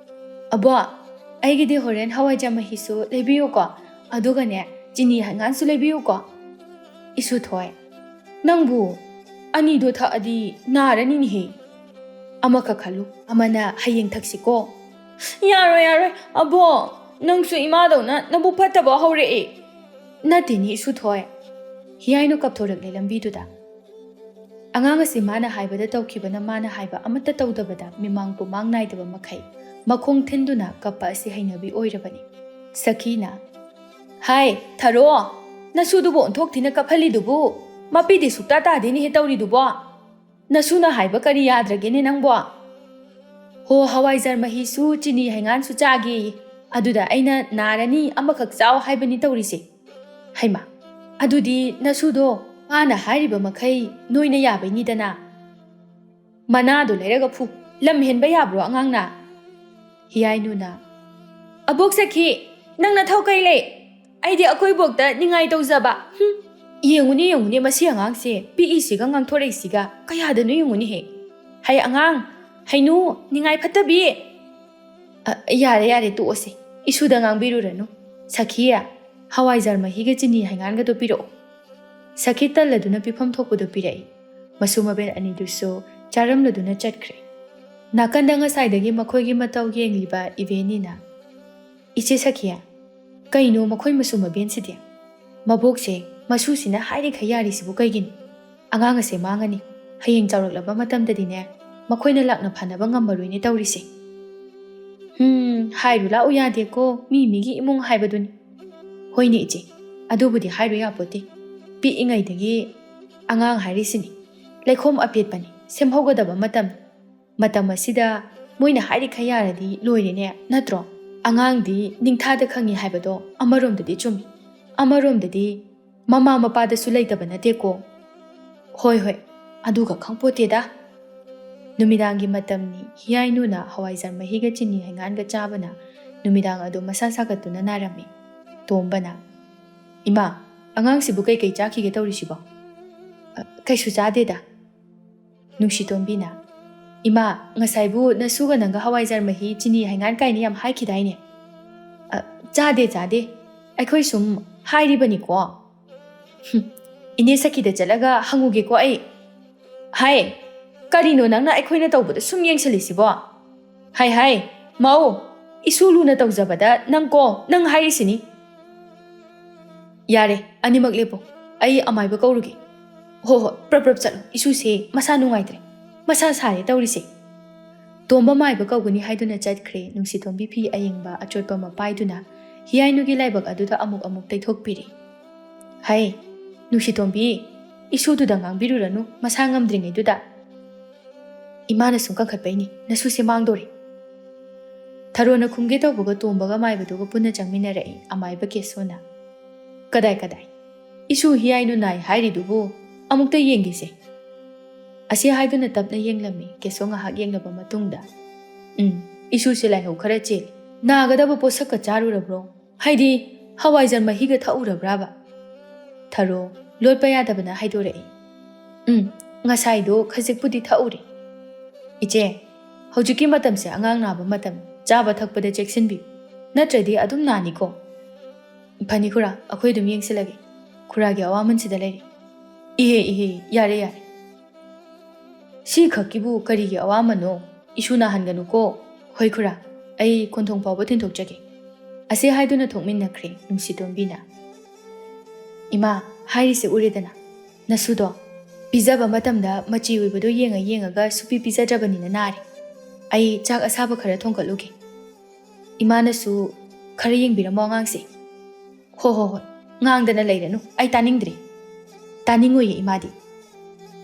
"ꯑꯕꯣ, ꯑꯩꯒꯤꯗꯤ ꯍꯣꯔꯦꯟ ꯍꯋꯥꯏꯖꯥꯔ ꯃꯍꯤꯁꯨ ꯂꯩꯕꯤꯌꯨꯀꯣ, ꯑꯗꯨꯒꯅꯦ, ꯆꯤꯅꯤ ꯍꯪꯒꯥꯟꯁꯨ ꯂꯩꯕꯤꯌꯨꯀꯣ꯫" "ꯏꯁꯨꯊꯣꯏ, ꯅꯪꯕꯨ ꯑꯅꯤꯗꯣ ꯊꯛꯑꯗꯤ ꯅꯥꯔꯅꯤꯅꯦꯍꯦ꯫ ꯑꯃꯈꯛ ꯈꯜꯂꯨ, ꯑꯃꯅ ꯍꯌꯦꯡ ꯊꯛꯁꯤꯀꯣ꯫" "ꯌꯥꯔꯣꯏ, ꯌꯥꯔꯣꯏ, ꯑꯕꯣ, ꯅꯪꯁꯨ ꯏꯃꯥꯗꯧꯅ ꯅꯕꯨꯛ ꯐꯠꯇꯕ ꯍꯧꯔꯛꯑꯦ꯫" "ꯅꯠꯇꯦꯅꯦ ꯏꯁꯨꯊꯣꯏ꯫" ꯍꯤꯌꯥꯏꯅꯨ ꯀꯞꯊꯣꯔꯛꯂꯦ ꯂꯝꯕꯤꯗꯨꯗ꯫ ꯑꯉꯥꯡ ꯑꯁꯤ ꯃꯥꯅ ꯍꯥꯏꯕꯗ ꯇꯧꯈꯤꯕꯅ ꯃꯥꯅ ꯍꯥꯏꯕ ꯑꯃꯠꯇ ꯇꯧꯗꯕꯗ ꯃꯤꯃꯥꯡ ꯄꯨꯃꯥꯡ ꯅꯥꯏꯗꯕ ꯃꯈꯩ ꯃꯈꯣꯡ ꯊꯤꯟꯗꯨꯅ ꯀꯞꯄ ꯑꯁꯤ ꯍꯩꯅꯕꯤ ꯑꯣꯏꯔꯕꯅꯤ꯫ ꯁꯈꯤꯅ, "ꯍꯥꯏ, ꯊꯔꯣ, ꯅꯁꯨꯗꯨꯕꯨ ꯑꯣꯟꯊꯣꯛ ꯊꯤꯅ ꯀꯞꯍꯜꯂꯤꯗꯨꯕꯨ? ꯃꯄꯤꯗꯤ ꯁꯨꯛꯇꯥ ꯇꯥꯗꯦꯅꯦꯍꯦ ꯇꯧꯔꯤꯗꯨꯕꯣ?" "ꯅꯁꯨꯅ ꯍꯥꯏꯕ ꯀꯔꯤ ꯌꯥꯗ꯭ꯔꯒꯦꯅꯦ ꯅꯪꯕꯣ? ꯍꯣ, ꯍꯋꯥꯏꯖꯥꯔ ꯃꯍꯤꯁꯨ ꯆꯤꯅꯤ ꯍꯩꯉꯥꯟꯁꯨ ꯆꯥꯒꯦꯌꯦ꯫ ꯑꯗꯨꯗ ꯑꯩꯅ ꯅꯥꯔꯅꯤ, ꯑꯃꯈꯛ ꯆꯥꯎ ꯍꯥꯏꯕꯅꯤ ꯇꯧꯔꯤꯁꯦ꯫ ꯍꯩꯃꯥ, ꯑꯗꯨꯗꯤ ꯅꯁꯨꯗꯣ ꯃꯥꯅ ꯍꯥꯏꯔꯤꯕ ꯃꯈꯩ ꯅꯣꯏꯅ ꯌꯥꯕꯩꯅꯤꯗꯅ꯫ ꯃꯅꯥꯗꯣ ꯂꯩꯔꯒ ꯐꯨ꯫ ꯂꯝ ꯍꯦꯟꯕ ꯌꯥꯕ꯭ꯔꯣ ꯑꯉꯥꯡꯅ?" ꯍꯤꯌꯥꯏꯅꯨꯅ, "ꯑꯕꯣꯛ ꯁꯈꯤ, ꯅꯪ ꯅꯊꯧ ꯀꯩ ꯂꯩ? ꯑꯩꯗꯤ ꯑꯩꯈꯣꯏ ꯕꯣꯛꯇ ꯅꯤꯡꯉꯥꯏ ꯇꯧꯖꯕ꯫ ꯍꯨꯝ, ꯌꯦꯡꯉꯨꯅꯦ, ꯌꯦꯡꯉꯨꯅꯦ, ꯃꯁꯤ ꯑꯉꯥꯡꯁꯦ ꯄꯤꯛꯏꯁꯤꯒ ꯉꯥꯡꯊꯣꯔꯛꯏꯁꯤꯒ ꯀꯌꯥꯗꯅꯣ ꯌꯦꯡꯉꯨꯅꯦꯍꯦ꯫ ꯍꯩ ꯑꯉꯥꯡ, ꯍꯩꯅꯨ, ꯅꯤꯡꯉꯥꯏ ꯐꯠꯇꯕꯤ!" "ꯑ, ꯌꯥꯔꯦ, ꯌꯥꯔꯦ, ꯇꯣꯛꯑꯁꯦ꯫ ꯏꯁꯨꯗ ꯉꯥꯡꯕꯤꯔꯨꯔꯅꯨ꯫ ꯁꯈꯤ, ꯍꯋꯥꯏꯖꯥꯔ ꯃꯍꯤꯒ ꯆꯤꯅꯤ ꯍꯩꯉꯥꯟꯒꯗꯣ ꯄꯤꯔꯛꯑꯣ꯫" ꯁꯈꯤ ꯇꯜꯂꯗꯨꯅ ꯄꯤꯐꯝ ꯊꯣꯛꯄꯗꯣ ꯄꯤꯔꯛꯏ꯫ ꯃꯁꯨ ꯃꯕꯦꯟ ꯑꯅꯤꯗꯨꯁꯨ ꯆꯥꯔꯝꯂꯗꯨꯅ ꯆꯠꯈ꯭ꯔꯦ꯫ ꯅꯥꯀꯟꯗ ꯉꯁꯥꯏꯗꯒꯤ ꯃꯈꯣꯏꯒꯤ ꯃꯇꯧ ꯌꯦꯡꯂꯤꯕ ꯏꯕꯦꯟꯅꯤꯅ, "ꯏꯆꯦ ꯁꯈꯤ, ꯀꯩꯅꯣ ꯃꯈꯣꯏ ꯃꯁꯨ ꯃꯕꯦꯟꯁꯤꯗꯤ? ꯃꯕꯣꯛꯁꯦ ꯃꯁꯨꯁꯤꯅ ꯍꯥꯏꯔꯤꯈꯩ ꯌꯥꯔꯤꯁꯤꯕꯨ ꯀꯩꯒꯤꯅꯣ? ꯑꯉꯥꯡ ꯑꯁꯦ ꯃꯥꯡꯉꯅꯤ꯫ ꯍꯌꯦꯡ ꯆꯥꯎꯔꯛꯂꯕ ꯃꯇꯝꯗꯗꯤꯅꯦ, ꯃꯈꯣꯏꯅ ꯂꯥꯛꯅ ꯐꯅꯕ ꯉꯝꯃꯔꯣꯏꯅꯦ ꯇꯧꯔꯤꯁꯦ꯫" "ꯍꯨꯝ, ꯍꯥꯏꯔꯨ ꯂꯥꯛꯎ ꯌꯥꯗꯦꯀꯣ, ꯃꯤ ꯃꯤꯒꯤ ꯏꯃꯨꯡ ꯍꯥꯏꯕꯗꯨꯅꯤ꯫" "ꯍꯣꯏꯅꯦ ꯏꯆꯦ, ꯑꯗꯨꯕꯨꯗꯤ ꯍꯥꯏꯔꯨ ꯌꯥꯄꯣꯠꯇꯦ꯫ ꯄꯤꯛꯏꯉꯩꯗꯒꯤ ꯑꯉꯥꯡ ꯍꯥꯏꯔꯤꯁꯤꯅꯤ, ꯂꯩꯈꯣꯝ ꯑꯄꯦꯠꯄꯅꯤ, ꯁꯦꯝꯍꯧꯒꯗꯕ ꯃꯇꯝ꯫ ꯃꯇꯝ ꯑꯁꯤꯗ ꯃꯣꯏꯅ ꯍꯥꯏꯔꯤꯈꯩ ꯌꯥꯔꯗꯤ ꯂꯣꯏꯔꯦꯅꯦ, ꯅꯠꯇ꯭ꯔꯣ? ꯑꯉꯥꯡꯗꯤ ꯅꯤꯡꯊꯥꯗ ꯈꯪꯉꯤ ꯍꯥꯏꯕꯗꯣ ꯑꯃꯔꯣꯝꯗꯗꯤ ꯆꯨꯝꯃꯤ, ꯑꯃꯔꯣꯝꯗꯗꯤ ꯃꯃꯥ ꯃꯄꯥꯗꯁꯨ ꯂꯩꯇꯕ ꯅꯠꯇꯦꯀꯣ꯫" "ꯍꯣꯏ, ꯍꯣꯏ, ꯑꯗꯨꯒ ꯈꯪꯄꯣꯠꯇꯦꯗ꯫" ꯅꯨꯃꯤꯗꯥꯡꯒꯤ ꯃꯇꯝꯅꯤ꯫ ꯍꯤꯌꯥꯏꯅꯨꯅ ꯍꯋꯥꯏꯖꯥꯔ ꯃꯍꯤꯒ ꯆꯤꯅꯤ ꯍꯩꯉꯥꯟꯒ ꯆꯥꯕꯅ ꯅꯨꯃꯤꯗꯥꯡ ꯑꯗꯨ ꯃꯁꯥ ꯁꯥꯒꯠꯇꯨꯅ ꯅꯥꯔꯝꯃꯤ꯫ ꯇꯣꯝꯕꯅ, "ꯏꯃꯥ, ꯑꯉꯥꯡꯁꯤꯕꯨ ꯀꯩꯀꯩ ꯆꯥꯈꯤꯒꯦ ꯇꯧꯔꯤꯁꯤꯕꯣ?" "ꯑ, ꯀꯩꯁꯨ ꯆꯥꯗꯦꯗ꯫" ꯅꯨꯡꯁꯤꯇꯣꯝꯕꯤꯅ, "ꯏꯃꯥ, ꯉꯁꯥꯏꯕꯨ ꯅꯁꯨꯒ ꯅꯪꯒ ꯍꯋꯥꯏꯖꯥꯔ ꯃꯍꯤ, ꯆꯤꯅꯤ ꯍꯩꯉꯥꯟ ꯀꯥꯏꯅ ꯌꯥꯝ ꯍꯥꯏꯈꯤꯗꯥꯏꯅꯦ?" "ꯑ, ꯆꯥꯗꯦ, ꯆꯥꯗꯦ꯫ ꯑꯩꯈꯣꯏ ꯁꯨꯝ ꯍꯥꯏꯔꯤꯕꯅꯤꯀꯣ꯫" "ꯍꯨꯝ, ꯏꯅꯦ ꯁꯈꯤꯗ ꯆꯠꯂꯒ ꯍꯪꯉꯨꯒꯦꯀꯣ ꯑꯩ꯫ ꯍꯥꯏ, ꯀꯔꯤꯅꯣ ꯅꯪꯅ ꯑꯩꯈꯣꯏꯅ ꯇꯧꯕꯗ ꯁꯨꯝ ꯌꯦꯡꯁꯤꯜꯂꯤꯁꯤꯕꯣ? ꯍꯥꯏ, ꯍꯥꯏ, ꯃꯧ, ꯏꯁꯨ ꯂꯨꯅ ꯇꯧꯖꯕꯗ ꯅꯪ ꯀꯣ, ꯅꯪ ꯍꯥꯏꯔꯤꯁꯤꯅꯤ꯫" "ꯌꯥꯔꯦ, ꯑꯅꯤꯃꯛ ꯂꯦꯞꯄꯣ꯫ ꯑꯩ ꯑꯃꯥꯏꯕ ꯀꯧꯔꯨꯒꯦ꯫ ꯍꯣ, ꯍꯣ, ꯄ꯭ꯔꯞ ꯄ꯭ꯔꯞ ꯆꯠꯂꯣ꯫ ꯏꯁꯨꯁꯦ ꯃꯁꯥ ꯅꯨꯡꯉꯥꯏꯇ꯭ꯔꯦ꯫ ꯃꯁꯥ ꯁꯥꯔꯦ ꯇꯧꯔꯤꯁꯦ꯫" ꯇꯣꯝꯕ ꯃꯥꯏꯕ ꯀꯧꯒꯅꯤ ꯍꯥꯏꯗꯨꯅ ꯆꯠꯈ꯭ꯔꯦ꯫ ꯅꯨꯡꯁꯤꯇꯣꯝꯕꯤ ꯐꯤ ꯑꯌꯦꯡꯕ ꯑꯆꯣꯠꯄ ꯑꯃ ꯄꯥꯏꯗꯨꯅ ꯍꯤꯌꯥꯏꯅꯨꯒꯤ ꯂꯥꯏꯕꯛ ꯑꯗꯨꯗ ꯑꯃꯨꯛ ꯑꯃꯨꯛ ꯇꯩꯊꯣꯛꯄꯤꯔꯤ꯫ "ꯍꯩ, ꯅꯨꯡꯁꯤꯇꯣꯝꯕꯤ, ꯏꯁꯨꯗꯨꯗ ꯉꯥꯡꯕꯤꯔꯨꯔꯅꯨ, ꯃꯁꯥ ꯉꯝꯗ꯭ꯔꯤꯉꯩꯗꯨꯗ꯫ "ꯏꯃꯥꯅ ꯁꯨꯝ ꯀꯟꯈꯠꯄꯩꯅꯤ, ꯅꯁꯨꯁꯦ ꯃꯥꯡꯗꯣꯔꯦ꯫" ꯊꯔꯣꯅ ꯈꯨꯝꯒꯦ ꯇꯧꯕꯒ ꯇꯣꯝꯕꯒ ꯃꯥꯏꯕꯗꯨꯒ ꯄꯨꯟꯅ ꯆꯪꯃꯤꯟꯅꯔꯛꯏ ꯑꯃꯥꯏꯕ ꯀꯦꯁꯣꯅ꯫ "ꯀꯗꯥꯏ ꯀꯗꯥꯏ? ꯏꯁꯨ ꯍꯤꯌꯥꯏꯅꯨ ꯅꯥꯏ ꯍꯥꯏꯔꯤꯗꯨꯕꯨ? ꯑꯃꯨꯛꯇ ꯌꯦꯡꯒꯦꯁꯦ꯫" ꯑꯁꯤ ꯍꯥꯏꯗꯨꯅ ꯇꯞꯅ ꯌꯦꯡꯂꯝꯃꯤ꯫ ꯀꯦꯁꯣ ꯉꯥꯏꯍꯥꯛ ꯌꯦꯡꯂꯕ ꯃꯇꯨꯡꯗ, "ꯎꯝ, ꯏꯁꯨꯁꯦ ꯂꯥꯏꯍꯧ ꯈꯔ ꯆꯦꯜꯂꯤ꯫ ꯅꯥꯒꯗꯕ ꯄꯣꯠꯁꯛꯀ ꯆꯥꯔꯨꯔꯕ꯭ꯔꯣ? ꯍꯥꯏꯗꯤ ꯍꯋꯥꯏꯖꯥꯔ ꯃꯍꯤꯒ ꯊꯛꯎꯔꯕ꯭ꯔꯥꯕ?" ꯊꯔꯣ ꯂꯣꯠꯄ ꯌꯥꯗꯕꯅ ꯍꯥꯏꯗꯣꯔꯛꯏ꯫ "ꯎꯝ, ꯉꯁꯥꯏꯗꯣ ꯈꯖꯤꯛꯄꯨꯗꯤ ꯊꯛꯎꯔꯦ꯫ ꯏꯆꯦ, ꯍꯧꯖꯤꯛꯀꯤ ꯃꯇꯝꯁꯦ ꯑꯉꯥꯡ ꯅꯥꯕ ꯃꯇꯝ, ꯆꯥꯕ ꯊꯛꯄꯗ ꯆꯦꯛꯁꯤꯟꯕꯤꯌꯨ, ꯅꯠꯇ꯭ꯔꯗꯤ ꯑꯗꯨꯝ ꯅꯥꯅꯤꯀꯣ꯫" "ꯐꯅꯤ ꯈꯨꯔꯥ, ꯑꯩꯈꯣꯏ ꯑꯗꯨꯝ ꯌꯦꯡꯁꯤꯜꯂꯒꯦ꯫ ꯈꯨꯔꯥꯒꯤ ꯑꯋꯥꯃꯟꯁꯤꯗ ꯂꯩꯔꯦ꯫" "ꯏꯍꯦ ꯏꯍꯦ, ꯌꯥꯔꯦ ꯌꯥꯔꯦ꯫ ꯁꯤ ꯈꯛꯀꯤꯕꯨ ꯀꯔꯤꯒꯤ ꯑꯋꯥꯃꯟꯅꯣ? ꯏꯁꯨ ꯅꯥꯍꯟꯒꯅꯨꯀꯣ꯫" "ꯍꯣꯏ ꯈꯨꯔꯥ, ꯑꯩ ꯀꯣꯟꯊꯣꯡ ꯐꯥꯎꯕ ꯊꯤꯟꯗꯣꯛꯆꯒꯦ꯫" ꯑꯁꯤ ꯍꯥꯏꯗꯨꯅ ꯊꯣꯛꯃꯤꯟꯅꯈ꯭ꯔꯦ ꯅꯨꯡꯁꯤꯇꯣꯝꯕꯤꯅ꯫ "ꯏꯃꯥ, ꯍꯥꯏꯔꯤꯁꯦ ꯎꯔꯦꯗꯅ, ꯅꯁꯨꯗꯣ ꯄꯤꯖꯕ ꯃꯇꯝꯗ ꯃꯆꯤ ꯑꯣꯏꯕꯗꯣ ꯌꯦꯡꯉ ꯌꯦꯡꯉꯒ ꯁꯨꯄꯤ ꯄꯤꯖꯗ꯭ꯔꯕꯅꯤꯅ ꯅꯥꯔꯦ꯫ ꯑꯩ ꯆꯥꯛ ꯑꯁꯥꯕ ꯈꯔ ꯊꯣꯡꯒꯠꯂꯨꯒꯦ꯫ ꯏꯃꯥꯅꯁꯨ ꯈꯔ ꯌꯦꯡꯕꯤꯔꯝꯃꯣ ꯑꯉꯥꯡꯁꯦ꯫" "ꯍꯣ ꯍꯣ ꯍꯣꯏ, ꯉꯥꯡꯗꯅ ꯂꯩꯔꯅꯨ, ꯑꯩ ꯇꯥꯅꯤꯡꯗ꯭ꯔꯦ꯫" "ꯇꯥꯅꯤꯡꯉꯣꯏꯌꯦ ꯏꯃꯥꯗꯤ꯫"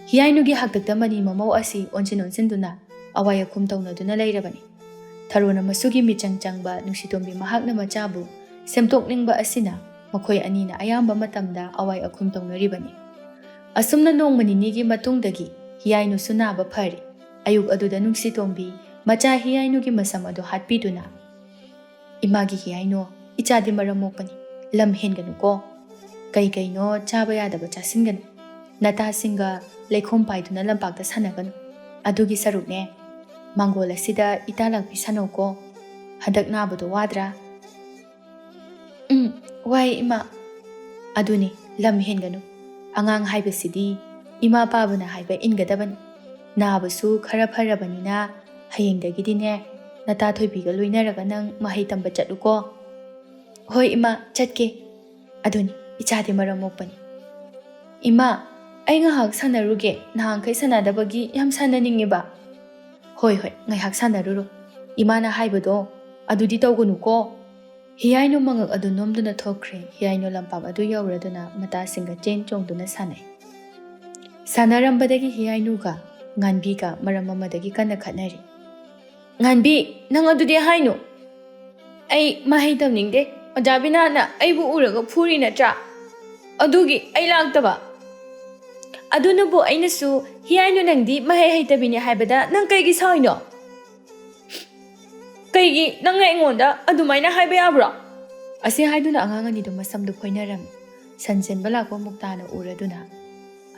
ꯍꯤꯌꯥꯏꯅꯨꯒꯤ ꯍꯥꯛꯇꯛꯇ ꯃꯅꯤ ꯃꯃꯧ ꯑꯁꯤ ꯑꯣꯟꯁꯤꯟ ꯑꯣꯟꯁꯤꯟꯗꯨꯅ ꯑꯋꯥꯏ ꯑꯈꯨꯝ ꯇꯧꯅꯗꯨꯅ ꯂꯩꯔꯕꯅꯤ꯫ ꯊꯔꯣꯅ ꯃꯁꯨꯒꯤ ꯃꯤꯆꯪ ꯆꯪꯕ ꯅꯨꯡꯁꯤꯇꯣꯝꯕꯤ ꯃꯍꯥꯛꯅ ꯃꯆꯥꯕꯨ ꯁꯦꯝꯗꯣꯛꯅꯤꯡꯕ ꯑꯁꯤꯅ ꯃꯈꯣꯏ ꯑꯅꯤꯅ ꯑꯌꯥꯝꯕ ꯃꯇꯝꯗ ꯑꯋꯥꯏ ꯑꯈꯨꯝ ꯇꯧꯅꯔꯤꯕꯅꯤ꯫ ꯑꯁꯨꯝꯅ ꯅꯣꯡꯃ ꯅꯤꯅꯤꯒꯤ ꯃꯇꯨꯡꯗꯒꯤ ꯍꯤꯌꯥꯏꯅꯨꯁꯨ ꯅꯥꯕ ꯐꯔꯦ꯫ ꯑꯌꯨꯛ ꯑꯗꯨꯗ ꯅꯨꯡꯁꯤꯇꯣꯝꯕꯤ ꯃꯆꯥ ꯍꯤꯌꯥꯏꯅꯨꯒꯤ ꯃꯁꯝ ꯑꯗꯨ ꯍꯥꯠꯄꯤꯗꯨꯅ, "ꯏꯃꯥꯒꯤ ꯍꯤꯌꯥꯏꯅꯨ, ꯏꯆꯥꯗꯤ ꯃꯔꯝ ꯃꯣꯛꯄꯅꯤ, ꯂꯝ ꯍꯦꯟꯒꯅꯨꯀꯣ꯫ ꯀꯩ ꯀꯩꯅꯣ ꯆꯥꯕ ꯌꯥꯗꯕ ꯆꯥꯁꯤꯟꯒꯅꯨ꯫ ꯅꯇꯥꯁꯤꯡꯒ ꯂꯩꯈꯣꯝ ꯄꯥꯏꯗꯨꯅ ꯂꯝꯄꯥꯛꯇ ꯁꯥꯟꯅꯒꯅꯨ꯫ ꯑꯗꯨꯒꯤ ꯁꯔꯨꯛꯅꯦ, ꯃꯥꯡꯒꯣꯜ ꯑꯁꯤꯗ ꯏꯇꯥ ꯂꯥꯛꯄꯤ ꯁꯥꯟꯅꯧꯀꯣ꯫ ꯍꯟꯗꯛ ꯅꯥꯕꯗꯣ ꯋꯥꯗ꯭ꯔꯥ?" "ꯎꯝ, ꯋꯥꯏ ꯏꯃꯥ꯫" "ꯑꯗꯨꯅꯤ, ꯂꯝ ꯍꯦꯟꯒꯅꯨ꯫ ꯑꯉꯥꯡ ꯍꯥꯏꯕꯁꯤꯗꯤ ꯏꯃꯥ ꯄꯥꯕꯅ ꯍꯥꯏꯕ ꯏꯟꯒꯗꯕꯅꯤ꯫ ꯅꯥꯕꯁꯨ ꯈꯔ ꯐꯔꯕꯅꯤꯅ ꯍꯌꯦꯡꯗꯒꯤꯗꯤꯅꯦ, ꯅꯇꯥ ꯊꯣꯏꯕꯤꯒ ꯂꯣꯏꯅꯔꯒ ꯅꯪ ꯃꯍꯩ ꯇꯝꯕ ꯆꯠꯂꯨꯀꯣ꯫" "ꯍꯣꯏ ꯏꯃꯥ, ꯆꯠꯀꯦ꯫ ꯑꯗꯨꯅꯤ, ꯏꯆꯥꯗꯤ ꯃꯔꯝ ꯃꯣꯛꯄꯅꯤ꯫" "ꯏꯃꯥ, ꯑꯩ ꯉꯥꯏꯍꯥꯛ ꯁꯥꯟꯅꯔꯨꯒꯦ꯫ ꯅꯍꯥꯟꯈꯩ ꯁꯥꯟꯅꯗꯕꯒꯤ ꯌꯥꯝ ꯁꯥꯟꯅꯅꯤꯡꯉꯦꯕ꯫" "ꯍꯣꯏ ꯍꯣꯏ, ꯉꯥꯏꯍꯥꯛ ꯁꯥꯟꯅꯔꯨꯔꯣ꯫ ꯏꯃꯥꯅ ꯍꯥꯏꯕꯗꯣ ꯑꯗꯨꯗꯤ ꯇꯧꯒꯅꯨꯀꯣ꯫" ꯍꯤꯌꯥꯏꯅꯨ ꯃꯉꯛ ꯑꯗꯨ ꯅꯣꯝꯗꯨꯅ ꯊꯣꯛꯈ꯭ꯔꯦ꯫ ꯍꯤꯌꯥꯏꯅꯨ ꯂꯝꯄꯥꯛ ꯑꯗꯨ ꯌꯧꯔꯗꯨꯅ ꯃꯇꯥꯁꯤꯡꯒ ꯆꯦꯟ ꯆꯣꯡꯗꯨꯅ ꯁꯥꯟꯅꯩ꯫ ꯁꯥꯟꯅꯔꯝꯕꯗꯒꯤ ꯍꯤꯌꯥꯏꯅꯨꯒ ꯉꯥꯟꯕꯤꯒ ꯃꯔꯝ ꯑꯃꯗꯒꯤ ꯀꯟꯅ ꯈꯠꯅꯔꯤ꯫ "ꯉꯥꯟꯕꯤ, ꯅꯪ ꯑꯗꯨꯗꯤ ꯍꯥꯏꯅꯨ꯫ ꯑꯩ ꯃꯍꯩ ꯇꯝꯅꯤꯡꯗꯦ꯫ ꯑꯣꯖꯥ ꯕꯤꯅꯥꯅ ꯑꯩꯕꯨ ꯎꯔꯒ ꯐꯨꯔꯤ ꯅꯠꯇ꯭ꯔꯥ? ꯑꯗꯨꯒꯤ ꯑꯩ ꯂꯥꯛꯇꯕ꯫ ꯑꯗꯨꯅꯕꯨ ꯑꯩꯅꯁꯨ, 'ꯍꯤꯌꯥꯏꯅꯨ, ꯅꯪꯗꯤ ꯃꯍꯩ ꯍꯩꯇꯕꯤꯅꯦ' ꯍꯥꯏꯕꯗ ꯅꯪ ꯀꯩꯒꯤ ꯁꯥꯎꯏꯅꯣ? ꯀꯩꯒꯤ ꯅꯪꯅ ꯑꯩꯉꯣꯟꯗ ꯑꯗꯨꯃꯥꯏꯅ ꯍꯥꯏꯕ ꯌꯥꯕ꯭ꯔꯣ?" ꯑꯁꯤ ꯍꯥꯏꯗꯨꯅ ꯑꯉꯥꯡ ꯑꯅꯤꯗꯨ ꯃꯁꯝꯗꯨ ꯐꯣꯏꯅꯔꯝꯃꯤ꯫ ꯁꯟ ꯁꯦꯟꯕ ꯂꯥꯛꯄ ꯃꯨꯛꯇꯥꯅ ꯎꯔꯗꯨꯅ,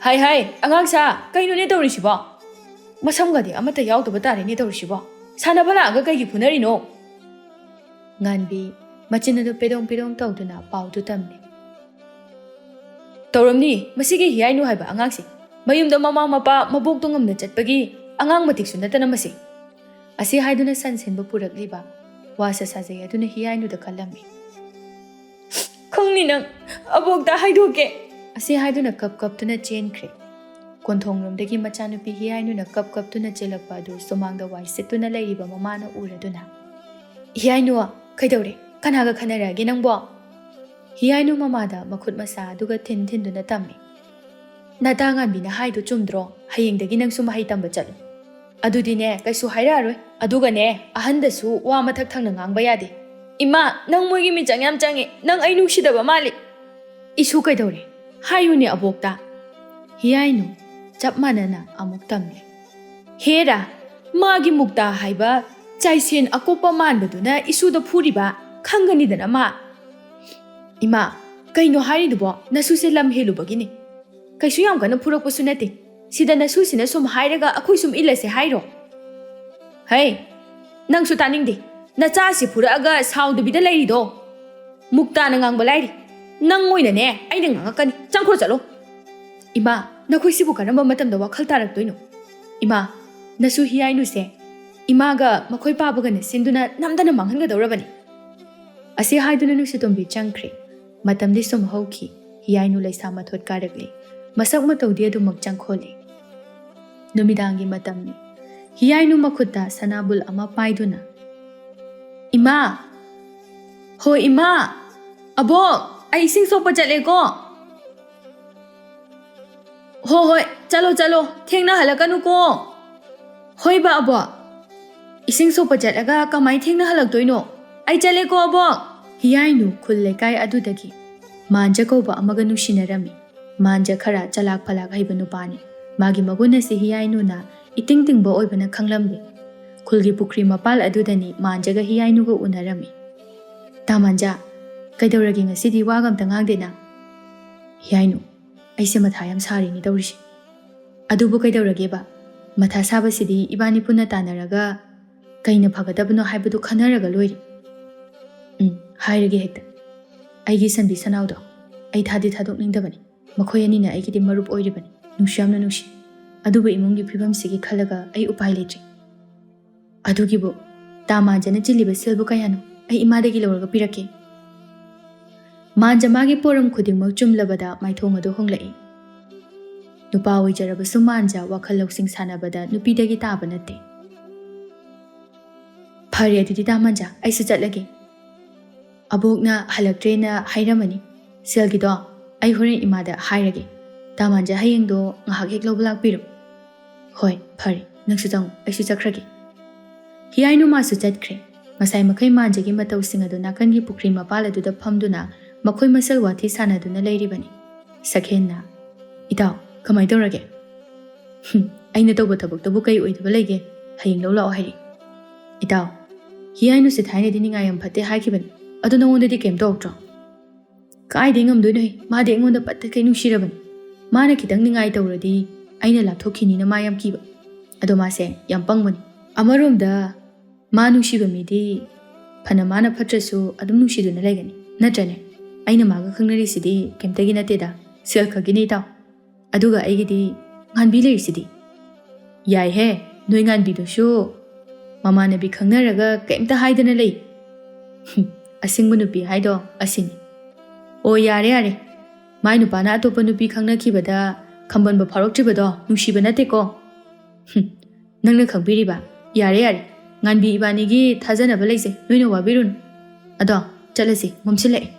"ꯍꯥꯏ ꯍꯥꯏ, ꯑꯉꯥꯡꯁꯥ, ꯀꯩꯅꯣꯅꯦ ꯇꯧꯔꯤꯁꯤꯕꯣ? ꯃꯁꯝꯒꯗꯤ ꯑꯃꯠꯇ ꯌꯥꯎꯗꯕ ꯇꯥꯔꯦꯅꯦ ꯇꯧꯔꯤꯁꯤꯕꯣ꯫ ꯁꯥꯟꯅꯕ ꯂꯥꯛꯑꯒ ꯀꯩꯒꯤ ꯐꯨꯅꯔꯤꯅꯣ?" ꯉꯥꯟꯕꯤ ꯃꯆꯤꯟ ꯑꯗꯨ ꯄꯦꯗꯣꯡ ꯄꯦꯗꯣꯡ ꯇꯧꯗꯨꯅ ꯄꯥꯎꯗꯨ ꯇꯝꯂꯤ꯫ "ꯇꯧꯔꯝꯅꯤ, ꯃꯁꯤꯒꯤ ꯍꯤꯌꯥꯏꯅꯨ ꯍꯥꯏꯕ ꯑꯉꯥꯡꯁꯦ꯫ ꯃꯌꯨꯝꯗ ꯃꯃꯥ ꯃꯄꯥ ꯃꯕꯣꯛꯇꯣ ꯉꯝꯅ ꯆꯠꯄꯒꯤ ꯑꯉꯥꯡ ꯃꯇꯤꯛꯁꯨ ꯅꯠꯇꯅ ꯃꯁꯤ"꯫ ꯑꯁꯤ ꯍꯥꯏꯗꯨꯅ ꯁꯟ ꯁꯦꯟꯕ ꯄꯨꯔꯛꯂꯤꯕ ꯋꯥꯁ ꯁꯥꯖꯩ ꯑꯗꯨꯅ ꯍꯤꯌꯥꯏꯅꯨꯗ ꯀꯜꯂꯝꯃꯤ꯫ "ꯈꯪꯅꯤ ꯅꯪ, ꯑꯕꯣꯛꯇ ꯍꯥꯏꯗꯣꯛꯀꯦ"꯫ ꯑꯁꯤ ꯍꯥꯏꯗꯨꯅ ꯀꯞ ꯀꯞꯇꯨꯅ ꯆꯦꯟꯈ꯭ꯔꯦ꯫ ꯀꯣꯟꯊꯣꯡꯂꯣꯝꯗꯒꯤ ꯃꯆꯥꯅꯨꯄꯤ ꯍꯤꯌꯥꯏꯅꯨꯅ ꯀꯞ ꯀꯞꯇꯨꯅ ꯆꯦꯜꯂꯛꯄ ꯑꯗꯨ ꯁꯨꯃꯥꯡꯗ ꯋꯥꯏ ꯁꯤꯠꯇꯨꯅ ꯂꯩꯔꯤꯕ ꯃꯃꯥꯅ ꯎꯔꯗꯨꯅ, "ꯍꯤꯌꯥꯏꯅꯨ, ꯀꯩꯗꯧꯔꯦ? ꯀꯅꯥꯒ ꯈꯟꯅꯔꯛꯑꯒꯦ ꯅꯪꯕꯣ?" ꯍꯤꯌꯥꯏꯅꯨ ꯃꯃꯥꯗ ꯃꯈꯨꯠ ꯃꯁꯥ ꯑꯗꯨꯒ ꯊꯤꯟ ꯊꯤꯟꯗꯨꯅ ꯇꯝꯃꯤ꯫ "ꯅꯇꯥ ꯉꯥꯟꯕꯤꯅ ꯍꯥꯏꯗꯣ ꯆꯨꯝꯗ꯭ꯔꯣ? ꯍꯌꯦꯡꯗꯒꯤ ꯅꯪꯁꯨ ꯃꯍꯩ ꯇꯝꯕ ꯆꯠꯂꯨ꯫ ꯑꯗꯨꯗꯤꯅꯦ, ꯀꯩꯁꯨ ꯍꯥꯏꯔꯛꯑꯔꯣꯏ꯫ ꯑꯗꯨꯒꯅꯦ, ꯑꯍꯟꯗꯁꯨ ꯋꯥ ꯃꯊꯛ ꯊꯪꯅ ꯉꯥꯡꯕ ꯌꯥꯗꯦ꯫ ꯏꯃꯥ, ꯅꯪ ꯃꯣꯏꯒꯤ ꯃꯤꯆꯪ ꯌꯥꯝ ꯆꯪꯉꯦ꯫ ꯅꯪ ꯑꯩ ꯅꯨꯡꯁꯤꯗꯕ ꯃꯥꯜꯂꯤ"꯫ "ꯏꯁꯨ ꯀꯩꯗꯧꯔꯦ? ꯍꯥꯏꯌꯨꯅꯦ ꯑꯕꯣꯛꯇ"꯫ ꯍꯤꯌꯥꯏꯅꯨ ꯆꯞ ꯃꯥꯟꯅꯅ ꯑꯃꯨꯛ ꯇꯝꯂꯦ꯫ "ꯍꯦꯔꯥ, ꯃꯥꯒꯤ ꯃꯨꯛꯇꯥ ꯍꯥꯏꯕ ꯆꯥꯏꯁꯦꯟ ꯑꯀꯣꯞꯄ ꯃꯥꯟꯕꯗꯨꯅ ꯏꯁꯨꯗ ꯐꯨꯔꯤꯕ, ꯈꯪꯒꯅꯤꯗꯅ ꯃꯥ"꯫ "ꯏꯃꯥ, ꯀꯩꯅꯣ ꯍꯥꯏꯔꯤꯗꯨꯕꯣ? ꯅꯁꯨꯁꯦ ꯂꯝ ꯍꯦꯜꯂꯨꯕꯒꯤꯅꯤ꯫ ꯀꯩꯁꯨ ꯌꯥꯝ ꯀꯟꯅ ꯐꯨꯔꯛꯄꯁꯨ ꯅꯠꯇꯦ꯫ ꯁꯤꯗ ꯅꯁꯨꯁꯤꯅ ꯁꯨꯝ ꯍꯥꯏꯔꯒ ꯑꯩꯈꯣꯏ ꯁꯨꯝ ꯏꯜꯂꯁꯦ ꯍꯥꯏꯔꯣ?" "ꯍꯩ, ꯅꯪꯁꯨ ꯇꯥꯅꯤꯡꯗꯦ꯫ ꯅꯆꯥꯁꯤ ꯐꯨꯔꯛꯑꯒ ꯁꯥꯎꯗꯕꯤꯗ ꯂꯩꯔꯤꯗꯣ꯫ ꯃꯨꯛꯇꯥꯅ ꯉꯥꯡꯕ ꯂꯥꯏꯔꯤ꯫ ꯅꯪ ꯑꯣꯏꯅꯅꯦ, ꯑꯩꯅ ꯉꯥꯡꯉꯛꯀꯅꯤ꯫ ꯆꯪꯈ꯭ꯔꯣ ꯆꯠꯂꯣ"꯫ "ꯏꯃꯥ, ꯅꯈꯣꯏꯁꯤꯕꯨ ꯀꯔꯝꯕ ꯃꯇꯝꯗ ꯋꯥꯈꯜ ꯇꯥꯔꯛꯇꯣꯏꯅꯣ?" "ꯏꯃꯥ, ꯅꯁꯨ ꯍꯤꯌꯥꯏꯅꯨꯁꯦ ꯏꯃꯥꯒ ꯃꯈꯣꯏ ꯄꯥꯕꯒꯅ ꯁꯤꯟꯗꯨꯅ ꯅꯝꯗꯅ ꯃꯥꯡꯍꯟꯒꯗꯧꯔꯕꯅꯤ"꯫ ꯑꯁꯤ ꯍꯥꯏꯗꯨꯅ ꯅꯨꯡꯁꯤꯇꯣꯝꯕꯤ ꯆꯪꯈ꯭ꯔꯦ꯫ ꯃꯇꯝꯗꯤ ꯁꯨꯝ ꯍꯧꯈꯤ꯫ ꯍꯤꯌꯥꯏꯅꯨ ꯂꯩꯁꯥ ꯃꯊꯣꯠ ꯀꯥꯔꯛꯂꯤ꯫ ꯃꯁꯛ ꯃꯇꯧꯗꯤ ꯑꯗꯨꯃꯛ ꯆꯪꯈꯣꯜꯂꯤ꯫ ꯅꯨꯃꯤꯗꯥꯡꯒꯤ ꯃꯇꯝꯅꯤ꯫ ꯍꯤꯌꯥꯏꯅꯨ ꯃꯈꯨꯠꯇ ꯁꯅꯥꯕꯨꯜ ꯑꯃ ꯄꯥꯏꯗꯨꯅ, "ꯏꯃꯥ! ꯍꯣ ꯏꯃꯥ! ꯑꯕꯣꯛ! ꯑꯩ ꯏꯁꯤꯡ ꯁꯣꯛꯄ ꯆꯠꯂꯦꯀꯣ"꯫ "ꯍꯣ ꯍꯣꯏ, ꯆꯠꯂꯣ ꯆꯠꯂꯣ, ꯊꯦꯡꯅ ꯍꯜꯂꯛꯀꯅꯨꯀꯣ꯫" "ꯍꯣꯏꯕ ꯑꯕꯣꯛ꯫" "ꯏꯁꯤꯡ ꯁꯣꯛꯄ ꯆꯠꯂꯒ ꯀꯃꯥꯏ ꯊꯦꯡꯅ ꯍꯜꯂꯛꯇꯣꯏꯅꯣ? ꯑꯩ ꯆꯠꯂꯦꯀꯣ ꯑꯕꯣꯛ꯫" ꯍꯤꯌꯥꯏꯅꯨ ꯈꯨꯜ ꯂꯩꯀꯥꯏ ꯑꯗꯨꯗꯒꯤ ꯃꯥꯟꯖ ꯀꯧꯕ ꯑꯃꯒ ꯅꯨꯡꯁꯤꯅꯔꯝꯃꯤ꯫ ꯃꯥꯟꯖ ꯈꯔ ꯆꯂꯥꯛ ꯐꯂꯥꯛ ꯍꯩꯕ ꯅꯨꯄꯥꯅꯤ꯫ ꯃꯥꯒꯤ ꯃꯒꯨꯟ ꯑꯁꯤ ꯍꯤꯌꯥꯏꯅꯨꯅ ꯏꯇꯤꯡ ꯇꯤꯡꯕ ꯑꯣꯏꯕꯅ ꯈꯪꯂꯝꯗꯦ꯫ ꯈꯨꯜꯒꯤ ꯄꯨꯈ꯭ꯔꯤ ꯃꯄꯥꯜ ꯑꯗꯨꯗꯅꯤ ꯃꯥꯟꯖꯒ ꯍꯤꯌꯥꯏꯅꯨꯒ ꯎꯅꯔꯝꯃꯤ꯫ "ꯇꯥ ꯃꯥꯟꯖ, ꯀꯩꯗꯧꯔꯒꯦ ꯉꯁꯤꯗꯤ ꯋꯥꯒ ꯑꯝꯇ ꯉꯥꯡꯗꯦꯅ?" "ꯍꯤꯌꯥꯏꯅꯨ, ꯑꯩꯁꯦ ꯃꯊꯥ ꯌꯥꯝ ꯁꯥꯔꯤꯅꯦ ꯇꯧꯔꯤꯁꯦ꯫" "ꯑꯗꯨꯕꯨ ꯀꯩꯗꯧꯔꯒꯦꯕ? ꯃꯊꯥ ꯁꯥꯕꯁꯤꯗꯤ ꯏꯕꯥꯅꯤ ꯄꯨꯟꯅ ꯇꯥꯟꯅꯔꯒ ꯀꯩꯅ ꯐꯒꯗꯕꯅꯣ ꯍꯥꯏꯕꯗꯨ ꯈꯟꯅꯔꯒ ꯂꯣꯏꯔꯦ꯫" "ꯎꯝ, ꯍꯥꯏꯔꯒꯦ ꯍꯦꯛꯇ꯫ ꯑꯩꯒꯤ ꯁꯟꯕꯤ ꯁꯅꯥꯎꯗꯣ ꯑꯩ ꯊꯥꯗꯤ ꯊꯥꯗꯣꯛꯅꯤꯡꯗꯕꯅꯤ꯫ ꯃꯈꯣꯏ ꯑꯅꯤꯅ ꯑꯩꯒꯤꯗꯤ ꯃꯔꯨꯞ ꯑꯣꯏꯔꯤꯕꯅꯤ, ꯅꯨꯡꯁꯨ ꯌꯥꯝꯅ ꯅꯨꯡꯁꯤ꯫ ꯑꯗꯨꯕꯨ ꯏꯃꯨꯡꯒꯤ ꯐꯤꯕꯝꯁꯤꯒꯤ ꯈꯜꯂꯒ ꯑꯩ ꯎꯄꯥꯏ ꯂꯩꯇ꯭ꯔꯦ꯫" "ꯑꯗꯨꯒꯤꯕꯨ ꯇꯥ ꯃꯥꯟꯖꯅ ꯆꯤꯜꯂꯤꯕ ꯁꯦꯜꯕꯨ ꯀꯌꯥꯅꯣ? ꯑꯩ ꯏꯃꯥꯗꯒꯤ ꯂꯧꯔꯒ ꯄꯤꯔꯛꯀꯦ꯫" ꯃꯥꯟꯖ ꯃꯥꯒꯤ ꯄꯣꯔꯝ ꯈꯨꯗꯤꯡꯃꯛ ꯆꯨꯝꯂꯕꯗ ꯃꯥꯏꯊꯣꯡ ꯑꯗꯨ ꯍꯣꯡꯂꯛꯏ꯫ ꯅꯨꯄꯥ ꯑꯣꯏꯖꯔꯕꯁꯨ ꯃꯥꯟꯖ ꯋꯥꯈꯜ ꯂꯧꯁꯤꯡ ꯁꯥꯟꯅꯕꯗ ꯅꯨꯄꯤꯗꯒꯤ ꯇꯥꯕ ꯅꯠꯇꯦ꯫ "ꯐꯔꯦ ꯑꯗꯨꯗꯤ ꯇꯥ ꯃꯥꯟꯖ, ꯑꯩꯁꯨ ꯆꯠꯂꯒꯦ꯫ ꯑꯕꯣꯛꯅ ꯍꯜꯂꯛꯇ꯭ꯔꯦꯅ ꯍꯥꯏꯔꯝꯃꯅꯤ꯫ ꯁꯦꯜꯒꯤꯗꯣ ꯑꯩ ꯍꯣꯔꯦꯟ ꯏꯃꯥꯗ ꯍꯥꯏꯔꯒꯦ꯫ ꯇꯥ ꯃꯥꯟꯖ ꯍꯌꯦꯡꯗꯣ ꯉꯥꯏꯍꯥꯛ ꯍꯦꯛ ꯂꯧꯕ ꯂꯥꯛꯄꯤꯔꯣ꯫" "ꯍꯣꯏ, ꯐꯔꯦ, ꯅꯪꯁꯨ ꯆꯪꯉꯨ, ꯑꯩꯁꯨ ꯆꯠꯈ꯭ꯔꯒꯦ꯫" ꯍꯤꯌꯥꯏꯅꯨ ꯃꯥꯁꯨ ꯆꯠꯈ꯭ꯔꯦ꯫ ꯉꯁꯥꯏ ꯃꯈꯩ ꯃꯥꯟꯖꯒꯤ ꯃꯇꯧꯁꯤꯡ ꯑꯗꯨ ꯅꯥꯀꯟꯒꯤ ꯄꯨꯈ꯭ꯔꯤ ꯃꯄꯥꯜ ꯑꯗꯨꯗ ꯐꯝꯗꯨꯅ ꯃꯈꯣꯏ ꯃꯁꯦꯜ ꯋꯥꯊꯤ ꯁꯥꯟꯅꯗꯨꯅ ꯂꯩꯔꯤꯕꯅꯤ꯫ ꯁꯛꯍꯦꯟꯅ, "ꯏꯇꯥꯎ, ꯀꯃꯥꯏ ꯇꯧꯔꯒꯦ?" "ꯍꯨꯝ, ꯑꯩꯅ ꯇꯧꯕ ꯊꯕꯛꯇꯕꯨ ꯀꯩ ꯑꯣꯏꯗꯕ ꯂꯩꯒꯦ? ꯍꯌꯦꯡ ꯂꯧ ꯂꯥꯛꯑꯣ ꯍꯥꯏꯔꯤ꯫" "ꯏꯇꯥꯎ, ꯍꯤꯌꯥꯏꯅꯨꯁꯦ ꯊꯥꯏꯅꯗꯤ ꯅꯤꯡꯉꯥꯏ ꯌꯥꯝ ꯐꯠꯇꯦ ꯍꯥꯏꯈꯤꯕꯅꯤ꯫ ꯑꯗꯣ ꯅꯉꯣꯟꯗꯗꯤ ꯀꯩꯝ ꯇꯧꯔꯛꯇ꯭ꯔꯣ?" "ꯀꯥꯏꯗꯩ ꯉꯝꯗꯣꯏꯅꯣꯍꯦ? ꯃꯥꯗꯤ ꯑꯩꯉꯣꯟꯗ ꯄꯠꯇꯈꯩ ꯅꯨꯡꯁꯤꯔꯕꯅꯤ꯫ ꯃꯥꯅ ꯈꯤꯇꯪ ꯅꯤꯡꯉꯥꯏ ꯇꯧꯔꯗꯤ ꯑꯩꯅ ꯂꯥꯞꯊꯣꯛꯈꯤꯅꯤꯅ ꯃꯥ ꯌꯥꯝ ꯀꯤꯕ꯫ ꯑꯗꯣ ꯃꯥꯁꯦ ꯌꯥꯝ ꯄꯪꯕꯅꯤ꯫ ꯑꯃꯔꯣꯝꯗ ꯃꯥ ꯅꯨꯡꯁꯤꯕ ꯃꯤꯗꯤ ꯐꯅ ꯃꯥꯅ ꯐꯠꯇ꯭ꯔꯁꯨ ꯑꯗꯨꯝ ꯅꯨꯡꯁꯤꯗꯨꯅ ꯂꯩꯒꯅꯤ, ꯅꯠꯇ꯭ꯔꯅꯦ? ꯑꯩꯅ ꯃꯥꯒ ꯈꯪꯅꯔꯤꯁꯤꯗꯤ ꯀꯩꯝꯇꯒꯤ ꯅꯠꯇꯦꯗ, ꯁꯦꯜ ꯈꯛꯀꯤꯅꯤ ꯏꯇꯥꯎ꯫ ꯑꯗꯨꯒ ꯑꯩꯒꯤꯗꯤ ꯉꯥꯟꯕꯤ ꯂꯩꯔꯤꯁꯤꯗꯤ꯫" "ꯌꯥꯏꯍꯦ, ꯅꯣꯏ ꯉꯥꯟꯕꯤꯗꯨꯁꯨ ꯃꯃꯥꯟꯅꯕꯤ ꯈꯪꯅꯔꯒ ꯀꯩꯝꯇ ꯍꯥꯏꯗꯅ ꯂꯩ꯫ ꯍꯨꯝ, ꯑꯁꯤꯡꯕ ꯅꯨꯄꯤ ꯍꯥꯏꯗꯣ ꯑꯁꯤꯅꯤ꯫" "ꯑꯣ, ꯌꯥꯔꯦ ꯌꯥꯔꯦ, ꯃꯥꯏ ꯅꯨꯄꯥꯅ ꯑꯇꯣꯞꯄ ꯅꯨꯄꯤ ꯈꯪꯅꯈꯤꯕꯗ ꯈꯝꯕꯟꯕ ꯐꯥꯎꯔꯛꯇ꯭ꯔꯤꯕꯗꯣ ꯅꯨꯡꯁꯤꯕ ꯅꯠꯇꯦꯀꯣ꯫" "ꯍꯨꯝ, ꯅꯪꯅ ꯈꯪꯕꯤꯔꯤꯕ? ꯌꯥꯔꯦ ꯌꯥꯔꯦ, ꯉꯥꯟꯕꯤ ꯏꯕꯥꯅꯤꯒꯤ ꯊꯥꯖꯅꯕ ꯂꯩꯖꯩ, ꯅꯣꯏꯅ ꯋꯥꯕꯤꯔꯨꯅꯨ꯫ ꯑꯗꯣ ꯆꯠꯂꯁꯤ, ꯃꯝꯁꯤꯜꯂꯛꯑꯦ꯫"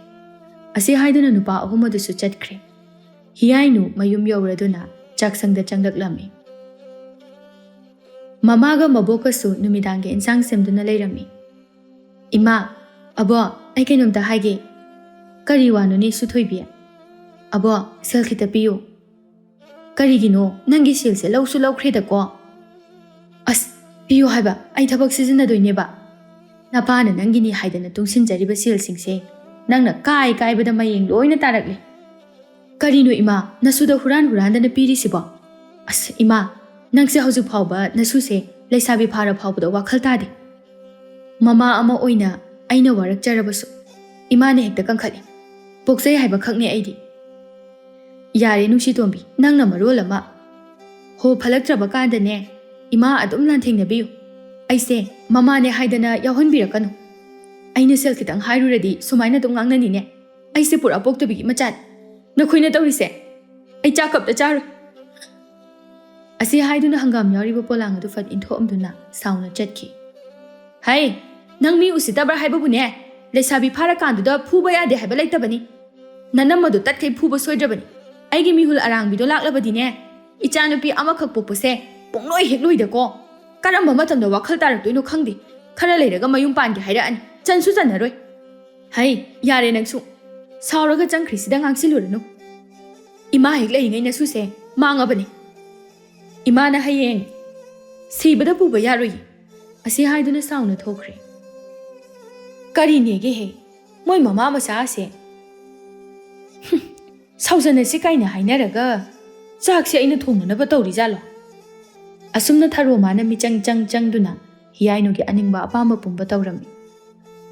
ꯑꯁꯤ ꯍꯥꯏꯗꯨꯅ ꯅꯨꯄꯥ ꯑꯍꯨꯝ ꯑꯗꯨꯁꯨ ꯆꯠꯈ꯭ꯔꯦ꯫ ꯍꯤꯌꯥꯏꯅꯨ ꯃꯌꯨꯝ ꯌꯧꯔꯗꯨꯅ ꯆꯥꯛꯁꯪꯗ ꯆꯪꯂꯛꯂꯝꯃꯤ꯫ ꯃꯃꯥꯒ ꯃꯕꯣꯛꯀꯁꯨ ꯅꯨꯃꯤꯗꯥꯡꯒꯤ ꯏꯟꯁꯥꯡ ꯁꯦꯝꯗꯨꯅ ꯂꯩꯔꯝꯃꯤ꯫ "ꯏꯃꯥ, ꯑꯕꯣ, ꯑꯩ ꯀꯩꯅꯣꯝꯇ ꯍꯥꯏꯒꯦ꯫" "ꯀꯔꯤ ꯋꯥꯅꯣꯅꯦ ꯁꯨꯊꯣꯏꯕꯤ?" "ꯑꯕꯣ, ꯁꯦꯜ ꯈꯤꯇ ꯄꯤꯌꯨ꯫" "ꯀꯔꯤꯒꯤꯅꯣ? ꯅꯪꯒꯤ ꯁꯦꯜꯁꯦ ꯂꯧꯁꯨ ꯂꯧꯈ꯭ꯔꯦꯗꯀꯣ꯫" "ꯑꯁ, ꯄꯤꯌꯨ ꯍꯥꯏꯕ, ꯑꯩ ꯊꯕꯛ ꯁꯤꯖꯤꯟꯅꯗꯣꯏꯅꯦꯕ꯫ ꯅꯄꯥꯅ ꯅꯪꯒꯤꯅꯤ ꯍꯥꯏꯗꯅ ꯇꯨꯡꯁꯤꯟꯖꯔꯤꯕ ꯁꯦꯜꯁꯤꯡꯁꯦ ꯅꯪꯅ ꯀꯥꯏ ꯀꯥꯏꯕꯗ ꯃꯌꯦꯡ ꯂꯣꯏꯅ ꯇꯥꯔꯛꯂꯦ꯫" "ꯀꯔꯤꯅꯣ ꯏꯃꯥ, ꯅꯁꯨꯗ ꯍꯨꯔꯥꯟ ꯍꯨꯔꯥꯟꯗꯅ ꯄꯤꯔꯤꯁꯤꯕꯣ?" "ꯑꯁ ꯏꯃꯥ, ꯅꯪꯁꯦ ꯍꯧꯖꯤꯛ ꯐꯥꯎꯕ ꯅꯁꯨꯁꯦ ꯂꯩꯁꯥꯕꯤ ꯐꯥꯔ ꯐꯥꯎꯕꯗ ꯋꯥꯈꯜ ꯇꯥꯗꯦ꯫" ꯃꯃꯥ ꯑꯃ ꯑꯣꯏꯅ ꯑꯩꯅ ꯋꯥꯔꯛꯆꯔꯕꯁꯨ ꯏꯃꯥꯅ ꯍꯦꯛꯇ ꯀꯟꯈꯠꯂꯤ꯫ ꯄꯣꯛꯆꯩ ꯍꯥꯏꯕ ꯈꯛꯅꯦ ꯑꯩꯗꯤ꯫ "ꯌꯥꯔꯦ ꯅꯨꯡꯁꯤꯇꯣꯝꯕꯤ, ꯅꯪꯅ ꯃꯔꯣꯜ ꯑꯃ꯫ ꯍꯣ ꯐꯠꯂꯛꯇ꯭ꯔꯕ ꯀꯥꯟꯗꯅꯦ, ꯏꯃꯥ ꯑꯗꯨꯝ ꯂꯥꯟꯊꯦꯡꯅꯕꯤꯌꯨ꯫ ꯑꯩꯁꯦ ꯃꯃꯥꯅꯦ ꯍꯥꯏꯗꯅ ꯌꯥꯎꯍꯟꯕꯤꯔꯛꯀꯅꯨ꯫ ꯑꯩꯅ ꯁꯦꯜ ꯈꯤꯇꯪ ꯍꯥꯏꯔꯨꯔꯗꯤ ꯁꯨꯃꯥꯏꯅ ꯑꯗꯨꯝ ꯉꯥꯡꯅꯅꯤꯅꯦ꯫ ꯑꯩꯁꯦ ꯄꯨꯔꯥ ꯄꯣꯛꯇꯕꯤꯒꯤ ꯃꯆꯥꯅꯤ꯫ ꯅꯈꯣꯏꯅ ꯇꯧꯔꯤꯁꯦ, ꯑꯩ ꯆꯥꯛ ꯀꯞꯇ ꯆꯥꯔꯣꯏ꯫" ꯑꯁꯤ ꯍꯥꯏꯗꯨꯅ ꯍꯪꯒꯥꯝ ꯌꯥꯎꯔꯤꯕ ꯄꯣꯂꯥꯡ ꯑꯗꯨ ꯐꯠ ꯏꯟꯊꯣꯛꯑꯝꯗꯨꯅ ꯁꯥꯎꯅ ꯆꯠꯈꯤ꯫ "ꯍꯩ, ꯅꯪ ꯃꯤ ꯎꯁꯤꯠꯇꯕ꯭ꯔꯥ ꯍꯥꯏꯕꯕꯨꯅꯦ, ꯂꯩꯁꯥꯕꯤ ꯐꯥꯔꯀꯥꯟꯗꯨꯗ ꯐꯨꯕ ꯌꯥꯗꯦ ꯍꯥꯏꯕ ꯂꯩꯇꯕꯅꯤ꯫ ꯅꯅꯝꯃꯗꯣ ꯇꯠꯈꯩ ꯐꯨꯕ ꯁꯣꯏꯗ꯭ꯔꯕꯅꯤ꯫ ꯑꯩꯒꯤ ꯃꯤꯍꯨꯜ ꯑꯔꯥꯡꯕꯤꯗꯣ ꯂꯥꯛꯂꯕꯗꯤꯅꯦ, ꯏꯆꯥꯅꯨꯄꯤ ꯑꯃꯈꯛ ꯄꯣꯛꯄꯁꯦ ꯄꯨꯡꯂꯣꯏ ꯍꯦꯛ ꯂꯣꯏꯗꯀꯣ꯫ ꯀꯔꯝꯕ ꯃꯇꯝꯗ ꯋꯥꯈꯜ ꯇꯥꯔꯛꯇꯣꯏꯅꯣ ꯈꯪꯗꯦ꯫ ꯈꯔ ꯂꯩꯔꯒ ꯃꯌꯨꯝ ꯄꯥꯟꯒꯦ ꯍꯥꯏꯔꯛꯑꯅꯤ꯫ ꯆꯟꯁꯨ ꯆꯟꯅꯔꯣꯏ꯫ ꯍꯩ, ꯌꯥꯔꯦ ꯅꯪꯁꯨ꯫ ꯁꯥꯎꯔꯒ ꯆꯪꯈ꯭ꯔꯤꯁꯤꯗ ꯉꯥꯡꯁꯤꯜꯂꯨꯔꯅꯨ꯫ ꯏꯃꯥ ꯍꯦꯛ ꯂꯩꯔꯤꯉꯩ ꯅꯁꯨꯁꯦ ꯃꯥꯡꯉꯕꯅꯤ꯫ ꯏꯃꯥꯅ ꯍꯌꯦꯡ ꯁꯤꯕꯗ ꯄꯨꯕ ꯌꯥꯔꯣꯏꯌꯦ꯫" ꯑꯁꯤ ꯍꯥꯏꯗꯨꯅ ꯁꯥꯎꯅ ꯊꯣꯛꯈ꯭ꯔꯦ꯫ ꯀꯔꯤꯅꯦꯒꯦꯍꯦ, ꯃꯣꯏ ꯃꯃꯥ ꯃꯆꯥꯁꯦ꯫ ꯍꯨꯝ, ꯁꯥꯎꯖꯅꯁꯤ ꯀꯥꯏꯅ ꯍꯥꯏꯅꯔꯒ ꯆꯥꯛꯁꯦ ꯑꯩꯅ ꯊꯣꯡꯅꯅꯕ ꯇꯧꯔꯤꯖꯥꯠꯂꯣ? ꯑꯁꯨꯝꯅ ꯊꯔꯣ ꯃꯥꯅ ꯃꯤꯆꯪ ꯆꯪ ꯆꯪꯗꯨꯅ ꯍꯤꯌꯥꯏꯅꯨꯒꯤ ꯑꯅꯤꯡꯕ ꯑꯄꯥꯝꯕ ꯄꯨꯝꯕ ꯇꯧꯔꯝꯃꯤ꯫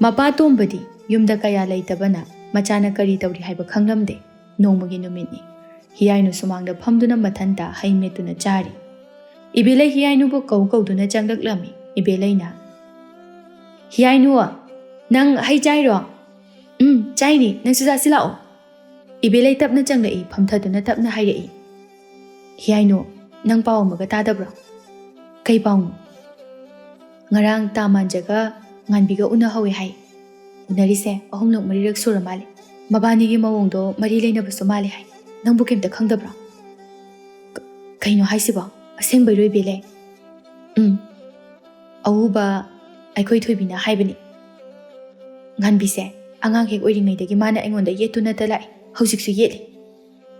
ꯃꯄꯥ ꯇꯣꯝꯕꯗꯤ ꯌꯨꯝꯗ ꯀꯌꯥ ꯂꯩꯇꯕꯅ ꯃꯆꯥꯅ ꯀꯔꯤ ꯇꯧꯔꯤ ꯍꯥꯏꯕ ꯈꯪꯂꯝꯗꯦ꯫ ꯅꯣꯡꯃꯒꯤ ꯅꯨꯃꯤꯠꯅꯤ꯫ ꯍꯤꯌꯥꯏꯅꯨ ꯁꯨꯃꯥꯡꯗ ꯐꯝꯗꯨꯅ ꯃꯊꯟꯇ ꯍꯩ ꯃꯦꯠꯇꯨꯅ ꯆꯥꯔꯤ꯫ ꯏꯕꯦꯂꯩ ꯍꯤꯌꯥꯏꯅꯨꯕꯨ ꯀꯧ ꯀꯧꯗꯨꯅ ꯆꯪꯂꯛꯂꯝꯃꯤ꯫ ꯏꯕꯦꯂꯩꯅ, "ꯍꯤꯌꯥꯏꯅꯨ, ꯅꯪ ꯍꯩ ꯆꯥꯏꯔꯣ?" "ꯎꯝ, ꯆꯥꯏꯅꯦ, ꯅꯪꯁꯨ ꯆꯥꯁꯤ ꯂꯥꯛꯑꯣ꯫" ꯏꯕꯦꯂꯩ ꯇꯞꯅ ꯆꯪꯂꯛꯏ, ꯐꯝꯊꯗꯨꯅ ꯇꯞꯅ ꯍꯥꯏꯔꯛꯏ꯫ "ꯍꯤꯌꯥꯏꯅꯨ, ꯅꯪ ꯄꯥꯎ ꯑꯃꯒ ꯇꯥꯗꯕ꯭ꯔꯣ?" "ꯀꯩ ꯄꯥꯎꯅꯣ?" "ꯉꯔꯥꯡ ꯇꯥ ꯃꯥꯟꯖꯒ ꯉꯥꯟꯕꯤꯒ ꯎꯅꯍꯧꯋꯦ ꯍꯥꯏ꯫ ꯎꯅꯔꯤꯁꯦ ꯑꯍꯨꯝꯂꯛ ꯃꯔꯤꯔꯛ ꯁꯨꯔ ꯃꯥꯜꯂꯦ꯫ ꯃꯕꯥꯅꯤꯒꯤ ꯃꯑꯣꯡꯗꯣ ꯃꯔꯤ ꯂꯩꯅꯕꯁꯨ ꯃꯥꯜꯂꯦ ꯍꯥꯏ꯫ ꯅꯪꯕꯨ ꯀꯩꯝꯇ ꯈꯪꯗꯕ꯭ꯔꯣ?" "ꯀ-, "ꯀꯩꯅꯣ ꯍꯥꯏꯁꯤꯕꯣ? ꯑꯁꯦꯡꯕꯩꯔꯣ ꯏꯕꯦꯂꯩ?" "ꯎꯝ, ꯑꯎꯕ ꯑꯩꯈꯣꯏ ꯊꯣꯏꯕꯤꯅ ꯍꯥꯏꯕꯅꯤ꯫ ꯉꯥꯟꯕꯤꯁꯦ ꯑꯉꯥꯡ ꯍꯦꯛ ꯑꯣꯏꯔꯤꯉꯩꯗꯒꯤ ꯃꯥꯅ ꯑꯩꯉꯣꯟꯗ ꯌꯦꯠꯇꯨꯅꯇ ꯂꯥꯛꯏ, ꯍꯧꯖꯤꯛꯁꯨ ꯌꯦꯠꯂꯤ꯫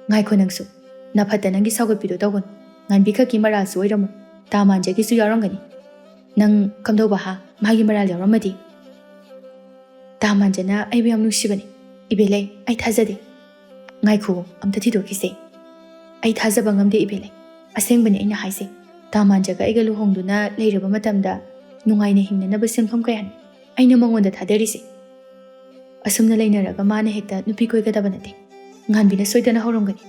ꯉꯥꯏꯈꯣ ꯅꯪꯁꯨ, ꯅꯐꯠꯇ ꯅꯪꯒꯤ ꯁꯥꯎꯒꯠꯄꯤꯗꯣ ꯇꯧꯒꯅꯨ꯫ ꯉꯥꯟꯕꯤ ꯈꯛꯀꯤ ꯃꯔꯥꯜꯁꯨ ꯑꯣꯏꯔꯝꯃꯣꯏ, ꯇꯥ ꯃꯥꯟꯖꯒꯤꯁꯨ ꯌꯥꯎꯔꯝꯒꯅꯤ꯫ ꯅꯪ ꯀꯝꯗꯧꯕ ꯍꯥ? ꯃꯥꯒꯤ ꯃꯔꯥꯜ ꯌꯥꯎꯔꯝꯃꯗꯤ?" "ꯇꯥ ꯃꯥꯟꯖꯅ ꯑꯩꯕꯨ ꯌꯥꯝ ꯅꯨꯡꯁꯤꯕꯅꯤ ꯏꯕꯦꯂꯩ, ꯑꯩ ꯊꯥꯖꯗꯦ꯫" "ꯉꯥꯏꯈꯣ, ꯑꯝꯇ ꯊꯤꯗꯣꯛꯈꯤꯁꯦ꯫ ꯑꯩ ꯊꯥꯖꯕ ꯉꯝꯗꯦ ꯏꯕꯦꯂꯩ, ꯑꯁꯦꯡꯕꯅꯤ ꯑꯩꯅ ꯍꯥꯏꯁꯦ꯫ ꯇꯥ ꯃꯥꯟꯖꯒ ꯑꯩꯒ ꯂꯨꯍꯣꯡꯗꯨꯅ ꯂꯩꯔꯕ ꯃꯇꯝꯗ ꯅꯨꯡꯉꯥꯏꯅ ꯍꯤꯡꯅꯅꯕ ꯁꯦꯟꯐꯝ ꯀꯌꯥꯅꯤ ꯑꯩꯅ ꯃꯉꯣꯟꯗ ꯊꯥꯗꯔꯤꯁꯦ꯫ ꯑꯁꯨꯝꯅ ꯂꯩꯅꯔꯒ ꯃꯥꯅ ꯍꯦꯛꯇ ꯅꯨꯄꯤ ꯀꯣꯏꯒꯗꯕ ꯅꯠꯇꯦ꯫ ꯉꯥꯟꯕꯤꯅ ꯁꯣꯏꯗꯅ ꯍꯧꯔꯝꯒꯅꯤ꯫"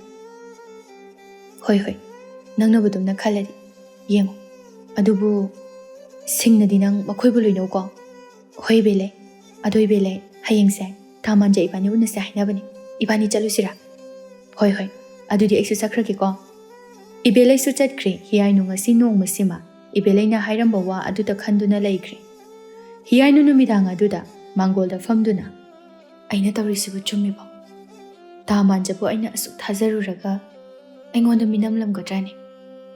"ꯍꯣꯏ, ꯍꯣꯏ, ꯅꯪꯅꯕꯨ ꯑꯗꯨꯝꯅ ꯈꯜꯂꯗꯤ ꯌꯦꯡꯉꯨ꯫ ꯑꯗꯨꯕꯨ ꯁꯤꯡꯅꯗꯤ ꯅꯪ ꯃꯈꯣꯏꯕꯨ ꯂꯣꯏꯅꯧꯀꯣ꯫" "ꯍꯣꯏ ꯏꯕꯦꯂꯩ꯫ ꯑꯗꯣ ꯏꯕꯦꯂꯩ, ꯍꯌꯦꯡꯁꯦ ꯇꯥ ꯃꯥꯟꯖ ꯏꯕꯥꯅꯤ ꯎꯅꯁꯦ ꯍꯥꯏꯅꯕꯅꯦ꯫ ꯏꯕꯥꯅꯤ ꯆꯠꯂꯨꯁꯤꯔꯥ?" "ꯍꯣꯏ, ꯍꯣꯏ꯫ ꯑꯗꯨꯗꯤ ꯑꯩꯁꯨ ꯆꯠꯈ꯭ꯔꯒꯦꯀꯣ꯫" ꯏꯕꯦꯂꯩꯁꯨ ꯆꯠꯈ꯭ꯔꯦ꯫ ꯍꯤꯌꯥꯏꯅꯨ ꯉꯁꯤ ꯅꯣꯡꯃꯁꯤꯃ ꯏꯕꯦꯂꯩꯅ ꯍꯥꯏꯔꯝꯕ ꯋꯥ ꯑꯗꯨꯇ ꯈꯟꯗꯨꯅ ꯂꯩꯈ꯭ꯔꯦ꯫ ꯍꯤꯌꯥꯏꯅꯨ ꯅꯨꯃꯤꯗꯥꯡ ꯑꯗꯨꯗ ꯃꯥꯡꯒꯣꯜꯗ ꯐꯝꯗꯨꯅ, "ꯑꯩꯅ ꯇꯧꯔꯤꯁꯤꯕꯨ ꯆꯨꯝꯃꯤꯕꯣ? ꯇꯥ ꯃꯥꯟꯖꯕꯨ ꯑꯩꯅ ꯑꯁꯨꯛ ꯊꯥꯖꯔꯨꯔꯒ ꯑꯩꯉꯣꯟꯗ ꯃꯤꯅꯝꯂꯝꯒꯗ꯭ꯔꯥꯅꯦ?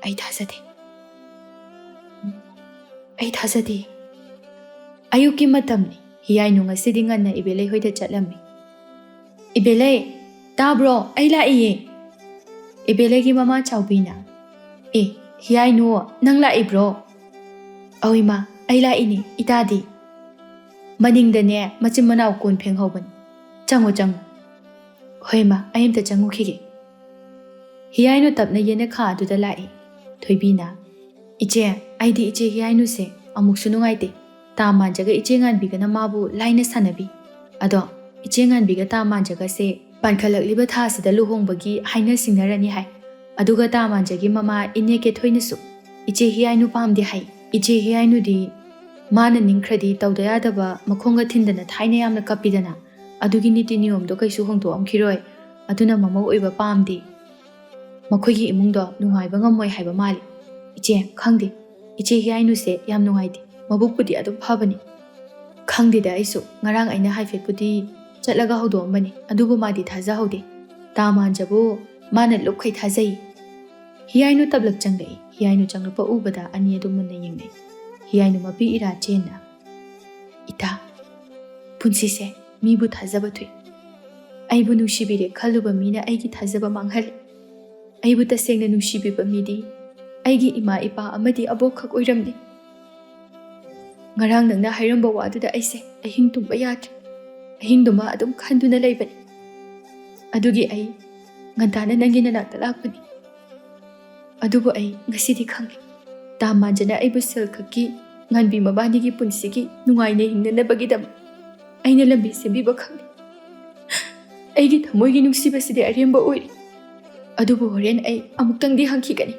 ꯑꯩ ꯊꯥꯖꯗꯦ꯫ ꯎꯝ, ꯑꯩ ꯊꯥꯖꯗꯦ꯫" ꯑꯌꯨꯛꯀꯤ ꯃꯇꯝꯅꯤ꯫ ꯍꯤꯌꯥꯏꯅꯨ ꯉꯁꯤꯗꯤ ꯉꯟꯅ ꯏꯕꯦꯂꯩ ꯍꯣꯏꯗ ꯆꯠꯂꯝꯃꯤ꯫ "ꯏꯕꯦꯂꯩ, ꯇꯥꯕ꯭ꯔꯣ? ꯑꯩ ꯂꯥꯛꯏꯌꯦ꯫" ꯏꯕꯦꯂꯩꯒꯤ ꯃꯃꯥ ꯆꯥꯎꯕꯤꯅ, "ꯑꯦ, ꯍꯤꯌꯥꯏꯅꯨ, ꯅꯪ ꯂꯥꯛꯏꯕ꯭ꯔꯣ?" "ꯑꯧ ꯏꯃꯥ, ꯑꯩ ꯂꯥꯛꯏꯅꯦ, ꯏꯇꯥꯗꯤ?" "ꯃꯅꯤꯡꯗꯅꯦ, ꯃꯆꯤꯟ ꯃꯅꯥꯎ ꯀꯣꯟ ꯐꯦꯡꯍꯧꯕꯅꯤ꯫ ꯆꯪꯉꯣ, ꯆꯪꯉꯣ꯫" "ꯍꯣꯏ ꯏꯃꯥ, ꯑꯩ ꯑꯝꯇ ꯆꯪꯉꯨꯈꯤꯒꯦ꯫" ꯍꯤꯌꯥꯏꯅꯨ ꯇꯞꯅ ꯌꯦꯅꯈꯥ ꯑꯗꯨꯗ ꯂꯥꯛꯏ꯫ ꯊꯣꯏꯕꯤꯅ, "ꯏꯆꯦ, ꯑꯩꯗꯤ ꯏꯆꯦ ꯍꯤꯌꯥꯏꯅꯨꯁꯦ ꯑꯃꯨꯛꯁꯨ ꯅꯨꯡꯉꯥꯏꯇꯦ꯫ ꯇꯥ ꯃꯥꯟꯖꯒ ꯏꯆꯦ ꯉꯥꯟꯕꯤꯒꯅ ꯃꯥꯕꯨ ꯂꯥꯏꯅ ꯁꯥꯟꯅꯕꯤ꯫ ꯑꯗꯣ ꯏꯆꯦ ꯉꯥꯟꯕꯤꯒ ꯇꯥ ꯃꯥꯟꯖꯒꯁꯦ ꯄꯥꯟꯈꯠꯂꯛꯂꯤꯕ ꯊꯥꯁꯤꯗ ꯂꯨꯍꯣꯡꯕꯒꯤ ꯍꯥꯏꯅ ꯁꯤꯡꯅꯔꯅꯤ ꯍꯥꯏ꯫ ꯑꯗꯨꯒ ꯇꯥ ꯃꯥꯟꯖꯒꯤ ꯃꯃꯥ ꯏꯅꯦ ꯀꯦꯊꯣꯏꯅꯁꯨ ꯏꯆꯦ ꯍꯤꯌꯥꯏꯅꯨ ꯄꯥꯝꯗꯦ ꯍꯥꯏ꯫ ꯏꯆꯦ ꯍꯤꯌꯥꯏꯅꯨꯗꯤ ꯃꯥꯅ ꯅꯤꯡꯈ꯭ꯔꯗꯤ ꯇꯧꯗ ꯌꯥꯗꯕ ꯃꯈꯣꯡꯒ ꯊꯤꯟꯗꯅ ꯊꯥꯏꯅ ꯌꯥꯝꯅ ꯀꯞꯄꯤꯗꯅ꯫ ꯑꯗꯨꯒꯤ ꯅꯤꯇꯤ ꯅꯤꯌꯣꯝꯗꯣ ꯀꯩꯁꯨ ꯍꯣꯡꯗꯣꯛꯑꯝꯈꯤꯔꯣꯏ꯫ ꯑꯗꯨꯅ ꯃꯃꯧ ꯑꯣꯏꯕ ꯄꯥꯝꯗꯦ꯫ ꯃꯈꯣꯏꯒꯤ ꯏꯃꯨꯡꯗꯣ ꯅꯨꯡꯉꯥꯏꯕ ꯉꯝꯃꯣꯏ ꯍꯥꯏꯕ ꯃꯥꯜꯂꯤ꯫ ꯏꯆꯦ, ꯈꯪꯗꯦ꯫ ꯏꯆꯦ ꯍꯤꯌꯥꯏꯅꯨꯁꯦ ꯌꯥꯝ ꯅꯨꯡꯉꯥꯏꯇꯦ꯫ ꯃꯕꯨꯛꯄꯨꯗꯤ ꯑꯗꯨꯝ ꯐꯕꯅꯤ꯫" "ꯈꯪꯗꯦꯗ ꯑꯩꯁꯨ꯫ ꯉꯔꯥꯡ ꯑꯩꯅ ꯍꯥꯏꯐꯦꯠꯄꯨꯗꯤ ꯆꯠꯂꯒ ꯍꯧꯗꯣꯛꯑꯝꯕꯅꯤ꯫ ꯑꯗꯨꯕꯨ ꯃꯥꯗꯤ ꯊꯥꯖꯍꯧꯗꯦ꯫ ꯇꯥ ꯃꯥꯟꯖꯕꯨ ꯃꯥꯅ ꯂꯨꯞꯈꯩ ꯊꯥꯖꯩ꯫" ꯍꯤꯌꯥꯏꯅꯨ ꯇꯞꯂꯞ ꯆꯪꯂꯛꯏ꯫ ꯍꯤꯌꯥꯏꯅꯨ ꯆꯪꯂꯛꯄ ꯎꯕꯗ ꯑꯅꯤ ꯑꯗꯨ ꯃꯨꯟꯅ ꯌꯦꯡꯅꯩ꯫ ꯍꯤꯌꯥꯏꯅꯨ ꯃꯄꯤ ꯏꯔꯥ ꯆꯦꯟꯅ, "ꯏꯇꯥ, ꯄꯨꯟꯁꯤꯁꯦ ꯃꯤꯕꯨ ꯊꯥꯖꯕ ꯊꯨꯏ꯫ ꯑꯩꯕꯨ ꯅꯨꯡꯁꯤꯕꯤꯔꯦ ꯈꯜꯂꯨꯕ ꯃꯤꯅ ꯑꯩꯒꯤ ꯊꯥꯖꯕ ꯃꯥꯡꯍꯜꯂꯤ꯫ ꯑꯩꯕꯨ ꯇꯁꯦꯡꯅ ꯅꯨꯡꯁꯤꯕꯤꯕ ꯃꯤꯗꯤ ꯑꯩꯒꯤ ꯏꯃꯥ ꯏꯄꯥ ꯑꯃꯗꯤ ꯑꯕꯣꯛꯈꯛ ꯑꯣꯏꯔꯝꯂꯦ꯫ ꯉꯔꯥꯡ ꯅꯪꯅ ꯍꯥꯏꯔꯝꯕ ꯋꯥꯗꯨꯗ ꯑꯩꯁꯦ ꯑꯍꯤꯡ ꯇꯨꯝꯕ ꯌꯥꯗ꯭ꯔꯦ꯫ ꯑꯍꯤꯡꯗꯨꯃ ꯑꯗꯨꯝ ꯈꯟꯗꯨꯅ ꯂꯩꯕꯅꯤ꯫ ꯑꯗꯨꯒꯤ ꯑꯩ ꯉꯟꯇꯥꯅ ꯅꯪꯒꯤ ꯅꯅꯥꯛꯇ ꯂꯥꯛꯄꯅꯤ꯫ ꯑꯗꯨꯕꯨ ꯑꯩ ꯉꯁꯤꯗꯤ ꯈꯪꯂꯦ꯫ ꯇꯥ ꯃꯥꯟꯖꯅ ꯑꯩꯕꯨ ꯁꯦꯜ ꯈꯛꯀꯤ, ꯉꯥꯟꯕꯤ ꯃꯕꯥꯅꯤꯒꯤ ꯄꯨꯟꯁꯤꯒꯤ ꯅꯨꯡꯉꯥꯏꯅ ꯍꯤꯡꯅꯅꯕꯒꯤꯗꯃꯛ ꯑꯩꯅ ꯂꯝꯕꯤ ꯁꯦꯝꯕꯤꯕ ꯈꯪꯂꯦ꯫ ꯑꯩꯒꯤ ꯊꯃꯣꯏꯒꯤ ꯅꯨꯡꯁꯤꯕꯁꯤꯗꯤ ꯑꯔꯦꯝꯕ ꯑꯣꯏꯔꯦ꯫ ꯑꯗꯨꯕꯨ ꯍꯣꯔꯦꯟ ꯑꯩ ꯑꯃꯨꯛꯇꯪꯗꯤ ꯍꯪꯈꯤꯒꯅꯤ꯫"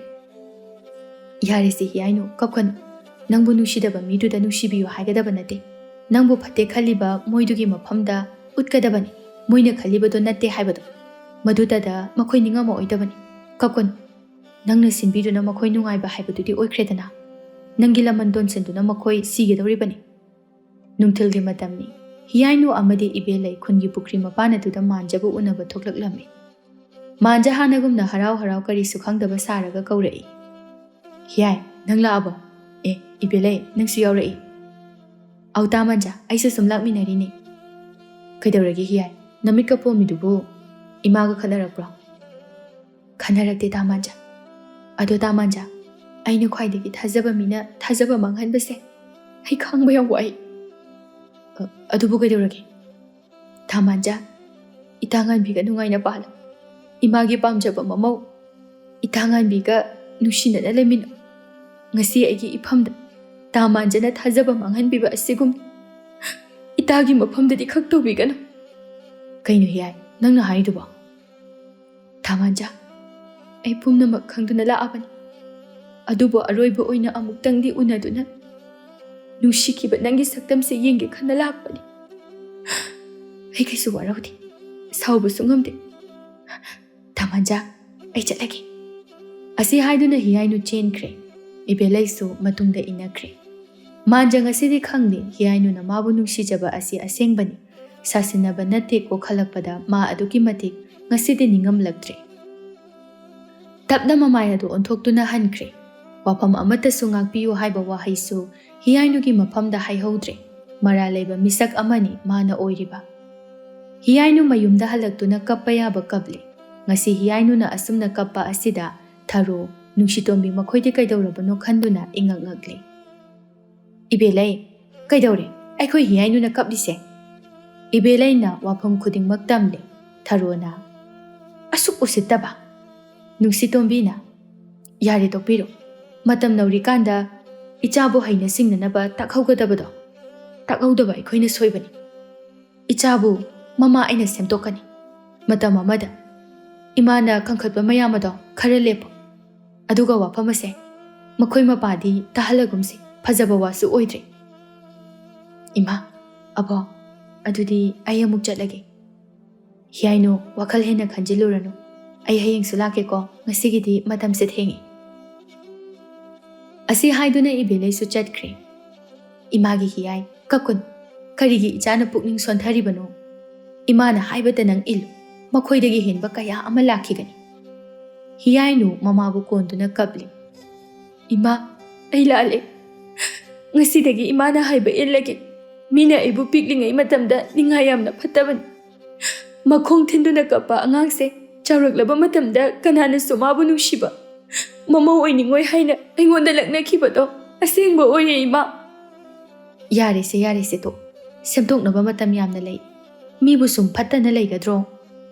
"ꯌꯥꯔꯦꯁꯦ ꯍꯤꯌꯥꯏꯅꯨ, ꯀꯞꯀꯅꯨ꯫ ꯅꯪꯕꯨ ꯅꯨꯡꯁꯤꯗꯕ ꯃꯤꯗꯨꯗ ꯅꯨꯡꯁꯤꯕꯤꯌꯨ ꯍꯥꯏꯒꯗꯕ ꯅꯠꯇꯦ꯫ ꯅꯪꯕꯨ ꯐꯠꯇꯦ ꯈꯜꯂꯤꯕ ꯃꯣꯏꯗꯨꯒꯤ ꯃꯐꯝꯗ ꯎꯠꯀꯗꯕꯅꯤ, ꯃꯣꯏꯅ ꯈꯜꯂꯤꯕꯗꯣ ꯅꯠꯇꯦ ꯍꯥꯏꯕꯗꯣ꯫ ꯃꯗꯨꯇꯗ ꯃꯈꯣꯏ ꯅꯤꯡꯉꯝꯃꯛꯑꯣꯏꯗꯕꯅꯤ꯫ ꯀꯞꯀꯅꯨ꯫ ꯅꯪꯅ ꯁꯤꯟꯕꯤꯗꯨꯅ ꯃꯈꯣꯏ ꯅꯨꯡꯉꯥꯏꯕ ꯍꯥꯏꯕꯗꯨꯗꯤ ꯑꯣꯏꯈ꯭ꯔꯦꯗꯅ꯫ ꯅꯪꯒꯤ ꯂꯃꯟ ꯇꯣꯟꯁꯤꯟꯗꯨꯅ ꯃꯈꯣꯏ ꯁꯤꯒꯗꯧꯔꯤꯕꯅꯤ꯫" ꯅꯨꯡꯊꯤꯜꯒꯤ ꯃꯇꯝꯅꯤ꯫ ꯍꯤꯌꯥꯏꯅꯨ ꯑꯃꯗꯤ ꯏꯕꯦꯜꯂꯩ ꯈꯨꯟꯒꯤ ꯄꯨꯈ꯭ꯔꯤ ꯃꯄꯥꯟ ꯑꯗꯨꯗ ꯃꯥꯟꯖꯕꯨ ꯎꯅꯕ ꯊꯣꯛꯂꯛꯂꯝꯃꯤ꯫ ꯃꯥꯟꯖ ꯍꯥꯟꯅꯒꯨꯝꯅ ꯍꯔꯥꯎ ꯍꯔꯥꯎ ꯀꯔꯤꯁꯨ ꯈꯪꯗꯕ ꯁꯥꯔꯒ ꯀꯧꯔꯛꯏ, "ꯍꯤꯌꯥꯏ, ꯅꯪ ꯂꯥꯛꯑꯕꯣ? ꯑꯦ, ꯏꯕꯦꯜꯂꯩ, ꯅꯪꯁꯨ ꯌꯥꯎꯔꯛꯏ꯫" "ꯑꯧ, ꯇꯥ ꯃꯥꯟꯖ, ꯑꯩꯁꯨ ꯁꯨꯝ ꯂꯥꯛꯃꯤꯟꯅꯔꯤꯅꯦ꯫" "ꯀꯩꯗꯧꯔꯒꯦ ꯍꯤꯌꯥꯏ? ꯅꯃꯤꯠꯀ ꯄꯣꯝꯃꯤꯗꯨꯕꯨ ꯏꯃꯥꯒ ꯈꯠꯅꯔꯛꯄ꯭ꯔꯣ?" "ꯈꯟꯅꯔꯛꯇꯦ ꯇꯥ ꯃꯥꯟꯖ꯫ ꯑꯗꯣ ꯇꯥ ꯃꯥꯟꯖ, ꯑꯩꯅ ꯈ꯭ꯋꯥꯏꯗꯒꯤ ꯊꯥꯖꯕ ꯃꯤꯅ ꯊꯥꯖꯕ ꯃꯥꯡꯍꯟꯕꯁꯦ ꯑꯩ ꯈꯥꯡꯕ ꯌꯥꯝ ꯋꯥꯏ꯫" "ꯑ, ꯑꯗꯨꯕꯨ ꯀꯩꯗꯧꯔꯒꯦ?" "ꯇꯥ ꯃꯥꯟꯖ, ꯏꯇꯥ ꯉꯥꯟꯕꯤꯒ ꯅꯨꯡꯉꯥꯏꯅ ꯄꯥꯜꯂꯨ꯫ ꯏꯃꯥꯒꯤ ꯄꯥꯝꯖꯕ ꯃꯃꯧ ꯏꯇꯥ ꯉꯥꯟꯕꯤꯒ ꯅꯨꯡꯁꯤꯅꯅ ꯂꯩꯃꯤꯟꯅꯧ꯫ ꯉꯁꯤ ꯑꯩꯒꯤ ꯏꯐꯝꯗ ꯇꯥ ꯃꯥꯟꯖꯅ ꯊꯥꯖꯕ ꯃꯥꯡꯍꯟꯕꯤꯕ ꯑꯁꯤꯒꯨꯝ ꯏꯇꯥꯒꯤ ꯃꯐꯝꯗꯗꯤ ꯈꯛ ꯇꯧꯕꯤꯒꯅꯨ꯫" "ꯀꯩꯅꯣ ꯍꯤꯌꯥꯏ, ꯅꯪꯅ ꯍꯥꯏꯔꯤꯗꯨꯕꯣ?" "ꯇꯥ ꯃꯥꯟꯖ, ꯑꯩ ꯄꯨꯝꯅꯃꯛ ꯈꯪꯗꯨꯅ ꯂꯥꯛꯑꯕꯅꯤ꯫ ꯑꯗꯨꯕꯨ ꯑꯔꯣꯏꯕ ꯑꯣꯏꯅ ꯑꯃꯨꯛꯇꯪꯗꯤ ꯎꯅꯗꯨꯅ ꯅꯨꯡꯁꯤꯈꯤꯕ ꯅꯪꯒꯤ ꯁꯛꯇꯝꯁꯦ ꯌꯦꯡꯒꯦ ꯈꯟꯅ ꯂꯥꯛꯄꯅꯤ꯫ ꯑꯩ ꯀꯩꯁꯨ ꯋꯥꯔꯧꯗꯦ, ꯁꯥꯎꯕꯁꯨ ꯉꯝꯗꯦ꯫ ꯇꯥ ꯃꯥꯟꯖ, ꯑꯩ ꯆꯠꯂꯒꯦ꯫" ꯑꯁꯤ ꯍꯥꯏꯗꯨꯅ ꯍꯤꯌꯥꯏꯅꯨ ꯆꯦꯟꯈ꯭ꯔꯦ꯫ ꯏꯕꯦꯜꯂꯩꯁꯨ ꯃꯇꯨꯡꯗ ꯏꯟꯅꯈ꯭ꯔꯦ꯫ ꯃꯥꯟꯖ ꯉꯁꯤꯗꯤ ꯈꯪꯂꯦ, ꯍꯤꯌꯥꯏꯅꯨꯅ ꯃꯥꯕꯨ ꯅꯨꯡꯁꯤꯖꯕ ꯑꯁꯤ ꯑꯁꯦꯡꯕꯅꯤ꯫ ꯁꯥꯁꯤꯟꯅꯕ ꯅꯠꯇꯦ ꯀꯣ ꯈꯜꯂꯛꯄꯗ ꯃꯥ ꯑꯗꯨꯛꯀꯤ ꯃꯇꯤꯛ ꯉꯁꯤꯗꯤ ꯅꯤꯡꯉꯝꯂꯛꯇ꯭ꯔꯦ꯫ ꯇꯞꯅ ꯃꯃꯥꯏ ꯑꯗꯨ ꯑꯣꯟꯊꯣꯛꯇꯨꯅ ꯍꯟꯈ꯭ꯔꯦ꯫ ꯋꯥꯐꯝ ꯑꯃꯠꯇꯁꯨ ꯉꯥꯛꯄꯤꯌꯨ ꯍꯥꯏꯕ ꯋꯥꯍꯩꯁꯨ ꯍꯤꯌꯥꯏꯅꯨꯒꯤ ꯃꯐꯝꯗ ꯍꯥꯏꯍꯧꯗ꯭ꯔꯦ꯫ ꯃꯔꯥꯜ ꯂꯩꯕ ꯃꯤꯁꯛ ꯑꯃꯅꯤ ꯃꯥꯅ ꯑꯣꯏꯔꯤꯕ꯫ ꯍꯤꯌꯥꯏꯅꯨ ꯃꯌꯨꯝꯗ ꯍꯜꯂꯛꯇꯨꯅ ꯀꯞꯄ ꯌꯥꯕ ꯀꯞꯂꯦ꯫ ꯉꯁꯤ ꯍꯤꯌꯥꯏꯅꯨꯅ ꯑꯁꯨꯝꯅ ꯀꯞꯄ ꯑꯁꯤꯗ ꯊꯔꯣ, ꯅꯨꯡꯁꯤꯇꯣꯝꯕꯤ ꯃꯈꯣꯏꯗꯤ ꯀꯩꯗꯧꯔꯕꯅꯣ ꯈꯟꯗꯨꯅ ꯏꯉꯛ ꯉꯛꯂꯦ꯫ "ꯏꯕꯦꯂꯩ, ꯀꯩꯗꯧꯔꯦ? ꯑꯩꯈꯣꯏ ꯍꯤꯌꯥꯏꯅꯨꯅ ꯀꯞꯂꯤꯁꯦ?" ꯏꯕꯦꯂꯩꯅ ꯋꯥꯐꯝ ꯈꯨꯗꯤꯡꯃꯛ ꯇꯝꯂꯦ꯫ ꯊꯔꯣꯅ, "ꯑꯁꯨꯛ ꯎꯁꯤꯠꯇꯕ!" ꯅꯨꯡꯁꯤꯇꯣꯝꯕꯤꯅ, "ꯌꯥꯔꯦ, ꯇꯣꯛꯄꯤꯔꯣ꯫ ꯃꯇꯝ ꯅꯧꯔꯤꯀꯥꯟꯗ ꯏꯆꯥꯕꯨ ꯍꯩꯅ ꯁꯤꯡꯅꯅꯕ ꯇꯥꯛꯍꯧꯒꯗꯕꯗꯣ ꯇꯥꯛꯍꯧꯗꯕ ꯑꯩꯈꯣꯏꯅ ꯁꯣꯏꯕꯅꯤ꯫ ꯏꯆꯥꯕꯨ ꯃꯃꯥ ꯑꯩꯅ ꯁꯦꯝꯗꯣꯛꯀꯅꯤ꯫ ꯃꯇꯝ ꯑꯃꯗ ꯏꯃꯥꯅ ꯈꯟꯈꯠꯄ ꯃꯌꯥꯝ ꯑꯗꯣ ꯈꯔ ꯂꯦꯞꯄꯣ꯫ ꯑꯗꯨꯒ ꯋꯥꯐꯝ ꯑꯁꯦ ꯃꯈꯣꯏ ꯃꯄꯥꯗꯤ ꯇꯥꯍꯜꯂꯒꯨꯝꯁꯤ, ꯐꯖꯕ ꯋꯥꯁꯨ ꯑꯣꯏꯗ꯭ꯔꯦ꯫" "ꯏꯃꯥ, ꯑꯕꯣ, ꯑꯗꯨꯗꯤ ꯑꯩ ꯑꯃꯨꯛ ꯆꯠꯂꯒꯦ꯫ ꯍꯤꯌꯥꯏꯅꯨ, ꯋꯥꯈꯜ ꯍꯦꯟꯅ ꯈꯟꯖꯤꯜꯂꯨꯔꯅꯨ꯫ ꯑꯩ ꯍꯌꯦꯡꯁꯨ ꯂꯥꯛꯀꯦꯀꯣ, ꯉꯁꯤꯒꯤꯗꯤ ꯃꯇꯝꯁꯦ ꯊꯦꯡꯉꯦ꯫" ꯑꯁꯤ ꯍꯥꯏꯗꯨꯅ ꯏꯕꯦꯂꯩꯁꯨ ꯆꯠꯈ꯭ꯔꯦ꯫ "ꯏꯃꯥꯒꯤ ꯍꯤꯌꯥꯏ, ꯀꯞꯀꯅꯨ꯫ ꯀꯔꯤꯒꯤ ꯏꯆꯥꯅ ꯄꯨꯛꯅꯤꯡ ꯁꯣꯟꯊꯔꯤꯕꯅꯣ? ꯏꯃꯥꯅ ꯍꯥꯏꯕꯇ ꯅꯪ ꯏꯜꯂꯨ꯫ ꯃꯈꯣꯏꯗꯒꯤ ꯍꯦꯟꯕ ꯀꯌꯥ ꯑꯃ ꯂꯥꯛꯈꯤꯒꯅꯤ꯫" ꯍꯤꯌꯥꯏꯅꯨ ꯃꯃꯥꯕꯨ ꯀꯣꯟꯗꯨꯅ ꯀꯞꯂꯤ꯫ "ꯏꯃꯥ, ꯑꯩ ꯂꯥꯜꯂꯦ꯫ ꯉꯁꯤꯗꯒꯤ ꯏꯃꯥꯅ ꯍꯥꯏꯕ ꯏꯜꯂꯒꯦ꯫ ꯃꯤꯅ ꯑꯩꯕꯨ ꯄꯤꯛꯂꯤꯉꯩ ꯃꯇꯝꯗ ꯅꯤꯡꯉꯥꯏ ꯌꯥꯝꯅ ꯐꯠꯇꯕꯅꯤ꯫ ꯃꯈꯣꯡ ꯊꯤꯟꯗꯨꯅ ꯀꯞꯄ ꯑꯉꯥꯡꯁꯦ ꯆꯥꯎꯔꯛꯂꯕ ꯃꯇꯝꯗ ꯀꯅꯥꯅꯁꯨ ꯃꯥꯕꯨ ꯅꯨꯡꯁꯤꯕ, ꯃꯃꯧ ꯑꯣꯏꯅꯤꯡꯉꯣꯏ ꯍꯥꯏꯅ ꯑꯩꯉꯣꯟꯗ ꯂꯛꯅꯈꯤꯕꯗꯣ ꯑꯁꯦꯡꯕ ꯑꯣꯏꯔꯦ, ꯏꯃꯥ꯫" "ꯌꯥꯔꯦꯁꯦ, ꯌꯥꯔꯦꯁꯦ, ꯇꯣꯛ꯫ ꯁꯦꯝꯗꯣꯛꯅꯕ ꯃꯇꯝ ꯌꯥꯝꯅ ꯂꯩ꯫ ꯃꯤꯕꯨ ꯁꯨꯝ ꯐꯠꯇꯅ ꯂꯩꯒꯗ꯭ꯔꯣ?"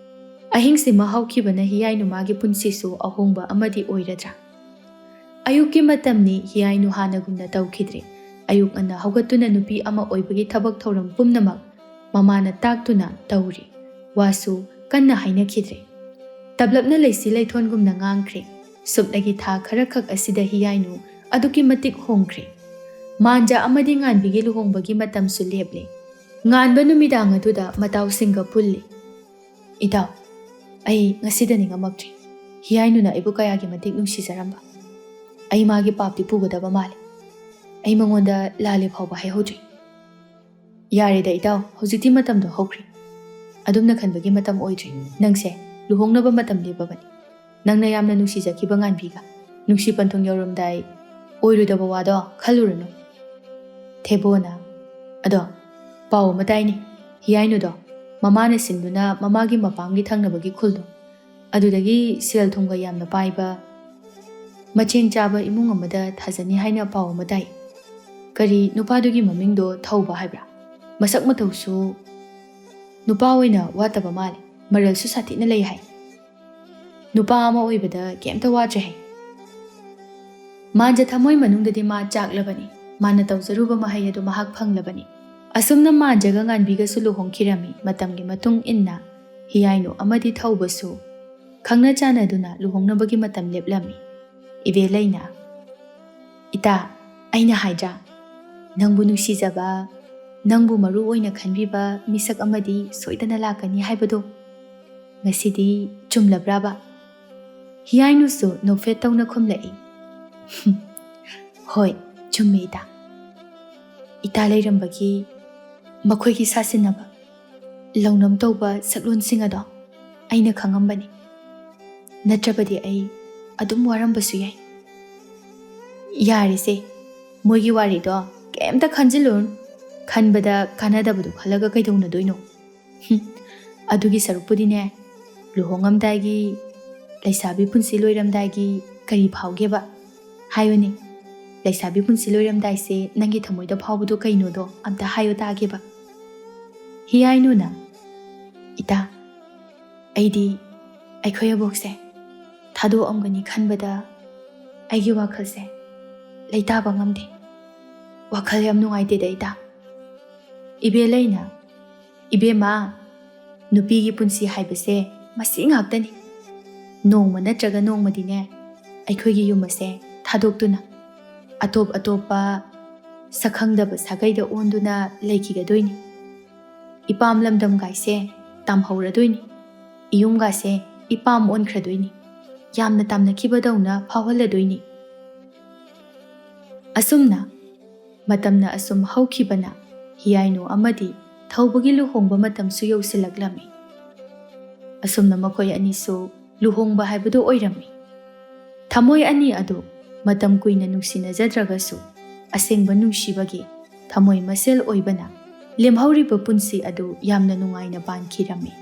ꯑꯍꯤꯡꯁꯤꯃ ꯍꯧꯈꯤꯕꯅ ꯍꯤꯌꯥꯏꯅꯨ ꯃꯥꯒꯤ ꯄꯨꯟꯁꯤꯁꯨ ꯑꯍꯣꯡꯕ ꯑꯃꯗꯤ ꯑꯣꯏꯔꯗ꯭ꯔꯥ? ꯑꯌꯨꯛꯀꯤ ꯃꯇꯝꯅꯤ꯫ ꯍꯤꯌꯥꯏꯅꯨ ꯍꯥꯟꯅꯒꯨꯝꯅ ꯇꯧꯈꯤꯗ꯭ꯔꯦ꯫ ꯑꯌꯨꯛ ꯉꯟꯅ ꯍꯧꯒꯠꯇꯨꯅ ꯅꯨꯄꯤ ꯑꯃ ꯑꯣꯏꯕꯒꯤ ꯊꯕꯛ ꯊꯧꯔꯝ ꯄꯨꯝꯅꯃꯛ ꯃꯃꯥꯅ ꯇꯥꯛꯇꯨꯅ ꯇꯧꯔꯤ꯫ ꯋꯥꯁꯨ ꯀꯟꯅ ꯍꯥꯏꯅꯈꯤꯗ꯭ꯔꯦ꯫ ꯇꯞꯂꯞꯅ ꯂꯩꯁꯤ ꯂꯩꯊꯣꯟꯒꯨꯝꯅ ꯉꯥꯡꯈ꯭ꯔꯦ꯫ ꯁꯨꯞꯅꯒꯤ ꯊꯥ ꯈꯔꯈꯛ ꯑꯁꯤꯗ ꯍꯤꯌꯥꯏꯅꯨ ꯑꯗꯨꯛꯀꯤ ꯃꯇꯤꯛ ꯍꯣꯡꯈ꯭ꯔꯦ꯫ ꯃꯥꯟꯖꯥ ꯑꯃꯗꯤ ꯉꯥꯟꯕꯤꯒꯤ ꯂꯨꯍꯣꯡꯕꯒꯤ ꯃꯇꯝꯁꯨ ꯂꯦꯞꯂꯦ꯫ ꯉꯥꯟꯕ ꯅꯨꯃꯤꯗꯥꯡ ꯑꯗꯨꯗ ꯃꯇꯥꯎꯁꯤꯡꯒ ꯄꯨꯜꯂꯤ꯫ "ꯏꯇꯥꯎ, ꯑꯩ ꯉꯁꯤꯗ ꯅꯤꯡꯉꯝꯃꯛꯇ꯭ꯔꯤ꯫ ꯍꯤꯌꯥꯏꯅꯨꯅ ꯑꯩꯕꯨ ꯀꯌꯥꯒꯤ ꯃꯇꯤꯛ ꯅꯨꯡꯁꯤꯖꯔꯝꯕ꯫ ꯑꯩ ꯃꯥꯒꯤ ꯄꯥꯞꯇꯤ ꯄꯨꯒꯗꯕ ꯃꯥꯜꯂꯤ꯫ ꯑꯩ ꯃꯉꯣꯟꯗ ꯂꯥꯜꯂꯦ ꯐꯥꯎꯕ ꯍꯥꯏꯍꯧꯗ꯭ꯔꯤ꯫" "ꯌꯥꯔꯦꯗ ꯏꯇꯥꯎ, ꯍꯧꯖꯤꯛꯇꯤ ꯃꯇꯝꯗꯣ ꯍꯧꯈ꯭ꯔꯦ꯫ ꯑꯗꯨꯝꯅ ꯈꯟꯕꯒꯤ ꯃꯇꯝ ꯑꯣꯏꯗ꯭ꯔꯤ꯫ ꯅꯪꯁꯦ ꯂꯨꯍꯣꯡꯅꯕ ꯃꯇꯝ ꯂꯦꯞꯄꯕꯅꯤ꯫ ꯅꯪꯅ ꯌꯥꯝꯅ ꯅꯨꯡꯁꯤꯖꯈꯤꯕ ꯉꯥꯟꯕꯤꯒ ꯅꯨꯡꯁꯤ ꯄꯟꯊꯨꯡ ꯌꯧꯔꯝꯗꯥꯏ ꯑꯣꯏꯔꯣꯏꯗꯕ ꯋꯥꯗꯣ ꯈꯜꯂꯨꯔꯅꯨ꯫ ꯊꯦꯕꯣꯅ, "ꯑꯗꯣ ꯄꯥꯎ ꯑꯃ ꯇꯥꯏꯅꯦ, ꯍꯤꯌꯥꯏꯅꯨꯗꯣ ꯃꯃꯥꯅ ꯁꯤꯟꯗꯨꯅ ꯃꯃꯥꯒꯤ ꯃꯄꯥꯝꯒꯤ ꯊꯪꯅꯕꯒꯤ ꯈꯨꯜꯗꯣ, ꯑꯗꯨꯗꯒꯤ ꯁꯦꯜ ꯊꯨꯝꯒ ꯌꯥꯝꯅ ꯄꯥꯏꯕ, ꯃꯆꯦꯡ ꯆꯥꯕ ꯏꯃꯨꯡ ꯑꯃꯗ ꯊꯥꯖꯅꯤ ꯍꯥꯏꯅ ꯄꯥꯎ ꯑꯃ ꯇꯥꯏ꯫ ꯀꯔꯤ, ꯅꯨꯄꯥꯗꯨꯒꯤ ꯃꯃꯤꯡꯗꯣ ꯊꯧꯕ ꯍꯥꯏꯕ꯭ꯔꯥ? ꯃꯁꯛ ꯃꯇꯧꯁꯨ ꯅꯨꯄꯥ ꯑꯣꯏꯅ ꯋꯥꯠꯇꯕ ꯃꯥꯜꯂꯦ, ꯃꯔꯜꯁꯨ ꯁꯥꯊꯤꯅ ꯂꯩ ꯍꯥꯏ꯫ ꯅꯨꯄꯥ ꯑꯃ ꯑꯣꯏꯕꯗ ꯀꯩꯝꯇ ꯋꯥꯠꯇ꯭ꯔꯦ ꯍꯥꯏ꯫ ꯃꯥꯟꯖ ꯊꯃꯣꯏ ꯃꯅꯨꯡꯗꯗꯤ ꯃꯥ ꯆꯥꯛꯂꯕꯅꯤ, ꯃꯥꯅ ꯇꯧꯖꯔꯨꯕ ꯃꯍꯩ ꯑꯗꯨ ꯃꯍꯥꯛ ꯐꯪꯂꯕꯅꯤ꯫ ꯑꯁꯨꯝꯅ ꯃꯥꯟꯖꯒ ꯉꯥꯟꯕꯤꯒꯁꯨ ꯂꯨꯍꯣꯡꯈꯤꯔꯝꯃꯤ꯫ ꯃꯇꯝꯒꯤ ꯃꯇꯨꯡ ꯏꯟꯅ ꯍꯤꯌꯥꯏꯅꯨ ꯑꯃꯗꯤ ꯊꯧꯕꯁꯨ ꯈꯪꯅ ꯆꯥꯟꯅꯗꯨꯅ ꯂꯨꯍꯣꯡꯅꯕꯒꯤ ꯃꯇꯝ ꯂꯦꯞꯂꯝꯃꯤ꯫ ꯏꯕꯦꯂꯩꯅ, "ꯏꯇꯥ, ꯑꯩꯅ ꯍꯥꯏꯗ꯭ꯔꯥ, ꯅꯪꯕꯨ ꯅꯨꯡꯁꯤꯖꯕ, ꯅꯪꯕꯨ ꯃꯔꯨ ꯑꯣꯏꯅ ꯈꯟꯕꯤꯕ ꯃꯤꯁꯛ ꯑꯃꯗꯤ ꯁꯣꯏꯗꯅ ꯂꯥꯛꯀꯅꯤ ꯍꯥꯏꯕꯗꯣ꯫ ꯉꯁꯤꯗꯤ ꯆꯨꯝꯂꯕ꯭ꯔꯥꯕ?" ꯍꯤꯌꯥꯏꯅꯨꯁꯨ ꯅꯣꯛꯐꯦꯠ ꯇꯧꯅ ꯈꯨꯝꯂꯛꯏ꯫ "ꯍꯣꯏ, ꯆꯨꯝꯃꯦ ꯏꯇꯥ꯫ ꯏꯇꯥ ꯂꯩꯔꯝꯕꯒꯤ ꯃꯈꯣꯏꯒꯤ ꯁꯥꯁꯤꯟꯅꯕ, ꯂꯧꯅꯝ ꯇꯧꯕ ꯁꯛꯂꯣꯟꯁꯤꯡ ꯑꯗꯣ ꯑꯩꯅ ꯈꯪꯉꯝꯕꯅꯤ꯫ ꯅꯠꯇ꯭ꯔꯕꯗꯤ ꯑꯩ ꯑꯗꯨꯝ ꯋꯥꯔꯝꯕꯁꯨ ꯌꯥꯏ꯫ ꯌꯥꯔꯦꯁꯦ, ꯃꯣꯏꯒꯤ ꯋꯥꯔꯤꯗꯣ ꯀꯩꯝꯇ ꯈꯟꯖꯤꯜꯂꯨꯔꯅꯨ꯫ ꯈꯟꯕꯗ ꯀꯥꯟꯅꯗꯕꯗꯣ ꯈꯜꯂꯒ ꯀꯩꯗꯧꯅꯗꯣꯏꯅꯣ? ꯍꯨꯝ, ꯑꯗꯨꯒꯤ ꯁꯔꯨꯛꯄꯨꯗꯤꯅꯦ, ꯂꯨꯍꯣꯡꯉꯝꯗꯥꯏꯒꯤ ꯂꯩꯁꯥꯕꯤ ꯄꯨꯟꯁꯤ ꯂꯣꯏꯔꯝꯗꯥꯏꯒꯤ ꯀꯔꯤ ꯐꯥꯎꯒꯦꯕ? ꯍꯥꯏꯌꯨꯅꯦ, ꯂꯩꯁꯥꯕꯤ ꯄꯨꯟꯁꯤ ꯂꯣꯏꯔꯝꯗꯥꯏꯁꯦ ꯅꯪꯒꯤ ꯊꯃꯣꯏꯗ ꯐꯥꯎꯕꯗꯣ ꯀꯩꯅꯣꯗꯣ ꯑꯝꯇ ꯍꯥꯏꯌꯣ ꯇꯥꯒꯦꯕ꯫" ꯍꯤꯌꯥꯏꯅꯨꯅ, "ꯏꯇꯥ, ꯑꯩꯗꯤ ꯑꯩꯈꯣꯏ ꯑꯕꯣꯛꯁꯦ ꯊꯥꯗꯣꯛꯑꯝꯒꯅꯤ ꯈꯟꯕꯗ ꯑꯩꯒꯤ ꯋꯥꯈꯜꯁꯦ ꯂꯩꯇꯥꯕ ꯉꯝꯗꯦ꯫ ꯋꯥꯈꯜ ꯌꯥꯝ ꯅꯨꯡꯉꯥꯏꯇꯦꯗ ꯏꯇꯥ꯫" ꯏꯕꯦꯂꯩꯅ, "ꯏꯕꯦꯝꯃ, ꯅꯨꯄꯤꯒꯤ ꯄꯨꯟꯁꯤ ꯍꯥꯏꯕꯁꯦ ꯃꯁꯤ ꯉꯥꯛꯇꯅꯤ꯫ ꯅꯣꯡꯃ ꯅꯠꯇ꯭ꯔꯒ ꯅꯣꯡꯃꯗꯤꯅꯦ, ꯑꯩꯈꯣꯏꯒꯤ ꯌꯨꯝ ꯑꯁꯦ ꯊꯥꯗꯣꯛꯇꯨꯅ ꯑꯇꯣꯞ ꯑꯇꯣꯞꯄ ꯁꯛꯈꯪꯗꯕ ꯁꯥꯒꯩꯗ ꯑꯣꯟꯗꯨꯅ ꯂꯩꯈꯤꯒꯗꯣꯏꯅꯤ꯫ ꯏꯄꯥꯝ ꯂꯝꯗꯝꯒꯥꯏꯁꯦ ꯇꯥꯝꯍꯧꯔꯗꯣꯏꯅꯤ꯫ ꯏꯌꯨꯝꯒꯥꯁꯦ ꯏꯄꯥꯝ ꯑꯣꯟꯈ꯭ꯔꯗꯣꯏꯅꯤ꯫ ꯌꯥꯝꯅ ꯇꯥꯝꯅꯈꯤꯕꯗꯧꯅ ꯐꯥꯎꯍꯜꯂꯗꯣꯏꯅꯤ꯫" ꯑꯁꯨꯝꯅ ꯃꯇꯝꯅ ꯑꯁꯨꯝ ꯍꯧꯈꯤꯕꯅ ꯍꯤꯌꯥꯏꯅꯨ ꯑꯃꯗꯤ ꯊꯧꯕꯒꯤ ꯂꯨꯍꯣꯡꯕ ꯃꯇꯝꯁꯨ ꯌꯧꯁꯤꯜꯂꯛꯂꯝꯃꯤ꯫ ꯑꯁꯨꯝꯅ ꯃꯈꯣꯏ ꯑꯅꯤꯁꯨ ꯂꯨꯍꯣꯡꯕ ꯍꯥꯏꯕꯗꯨ ꯑꯣꯏꯔꯝꯃꯤ꯫ ꯊꯃꯣꯏ ꯑꯅꯤ ꯑꯗꯨ ꯃꯇꯝ ꯀꯨꯏꯅ ꯅꯨꯡꯁꯤꯅꯖꯗ꯭ꯔꯒꯁꯨ, ꯑꯁꯦꯡꯕ ꯅꯨꯡꯁꯤꯕꯒꯤ ꯊꯃꯣꯏ ꯃꯁꯦꯜ ꯑꯣꯏꯕꯅ ꯂꯦꯝꯍꯧꯔꯤꯕ ꯄꯨꯟꯁꯤ ꯑꯗꯨ ꯌꯥꯝꯅ ꯅꯨꯡꯉꯥꯏꯅ ꯄꯥꯟꯈꯤꯔꯝꯃꯤ꯫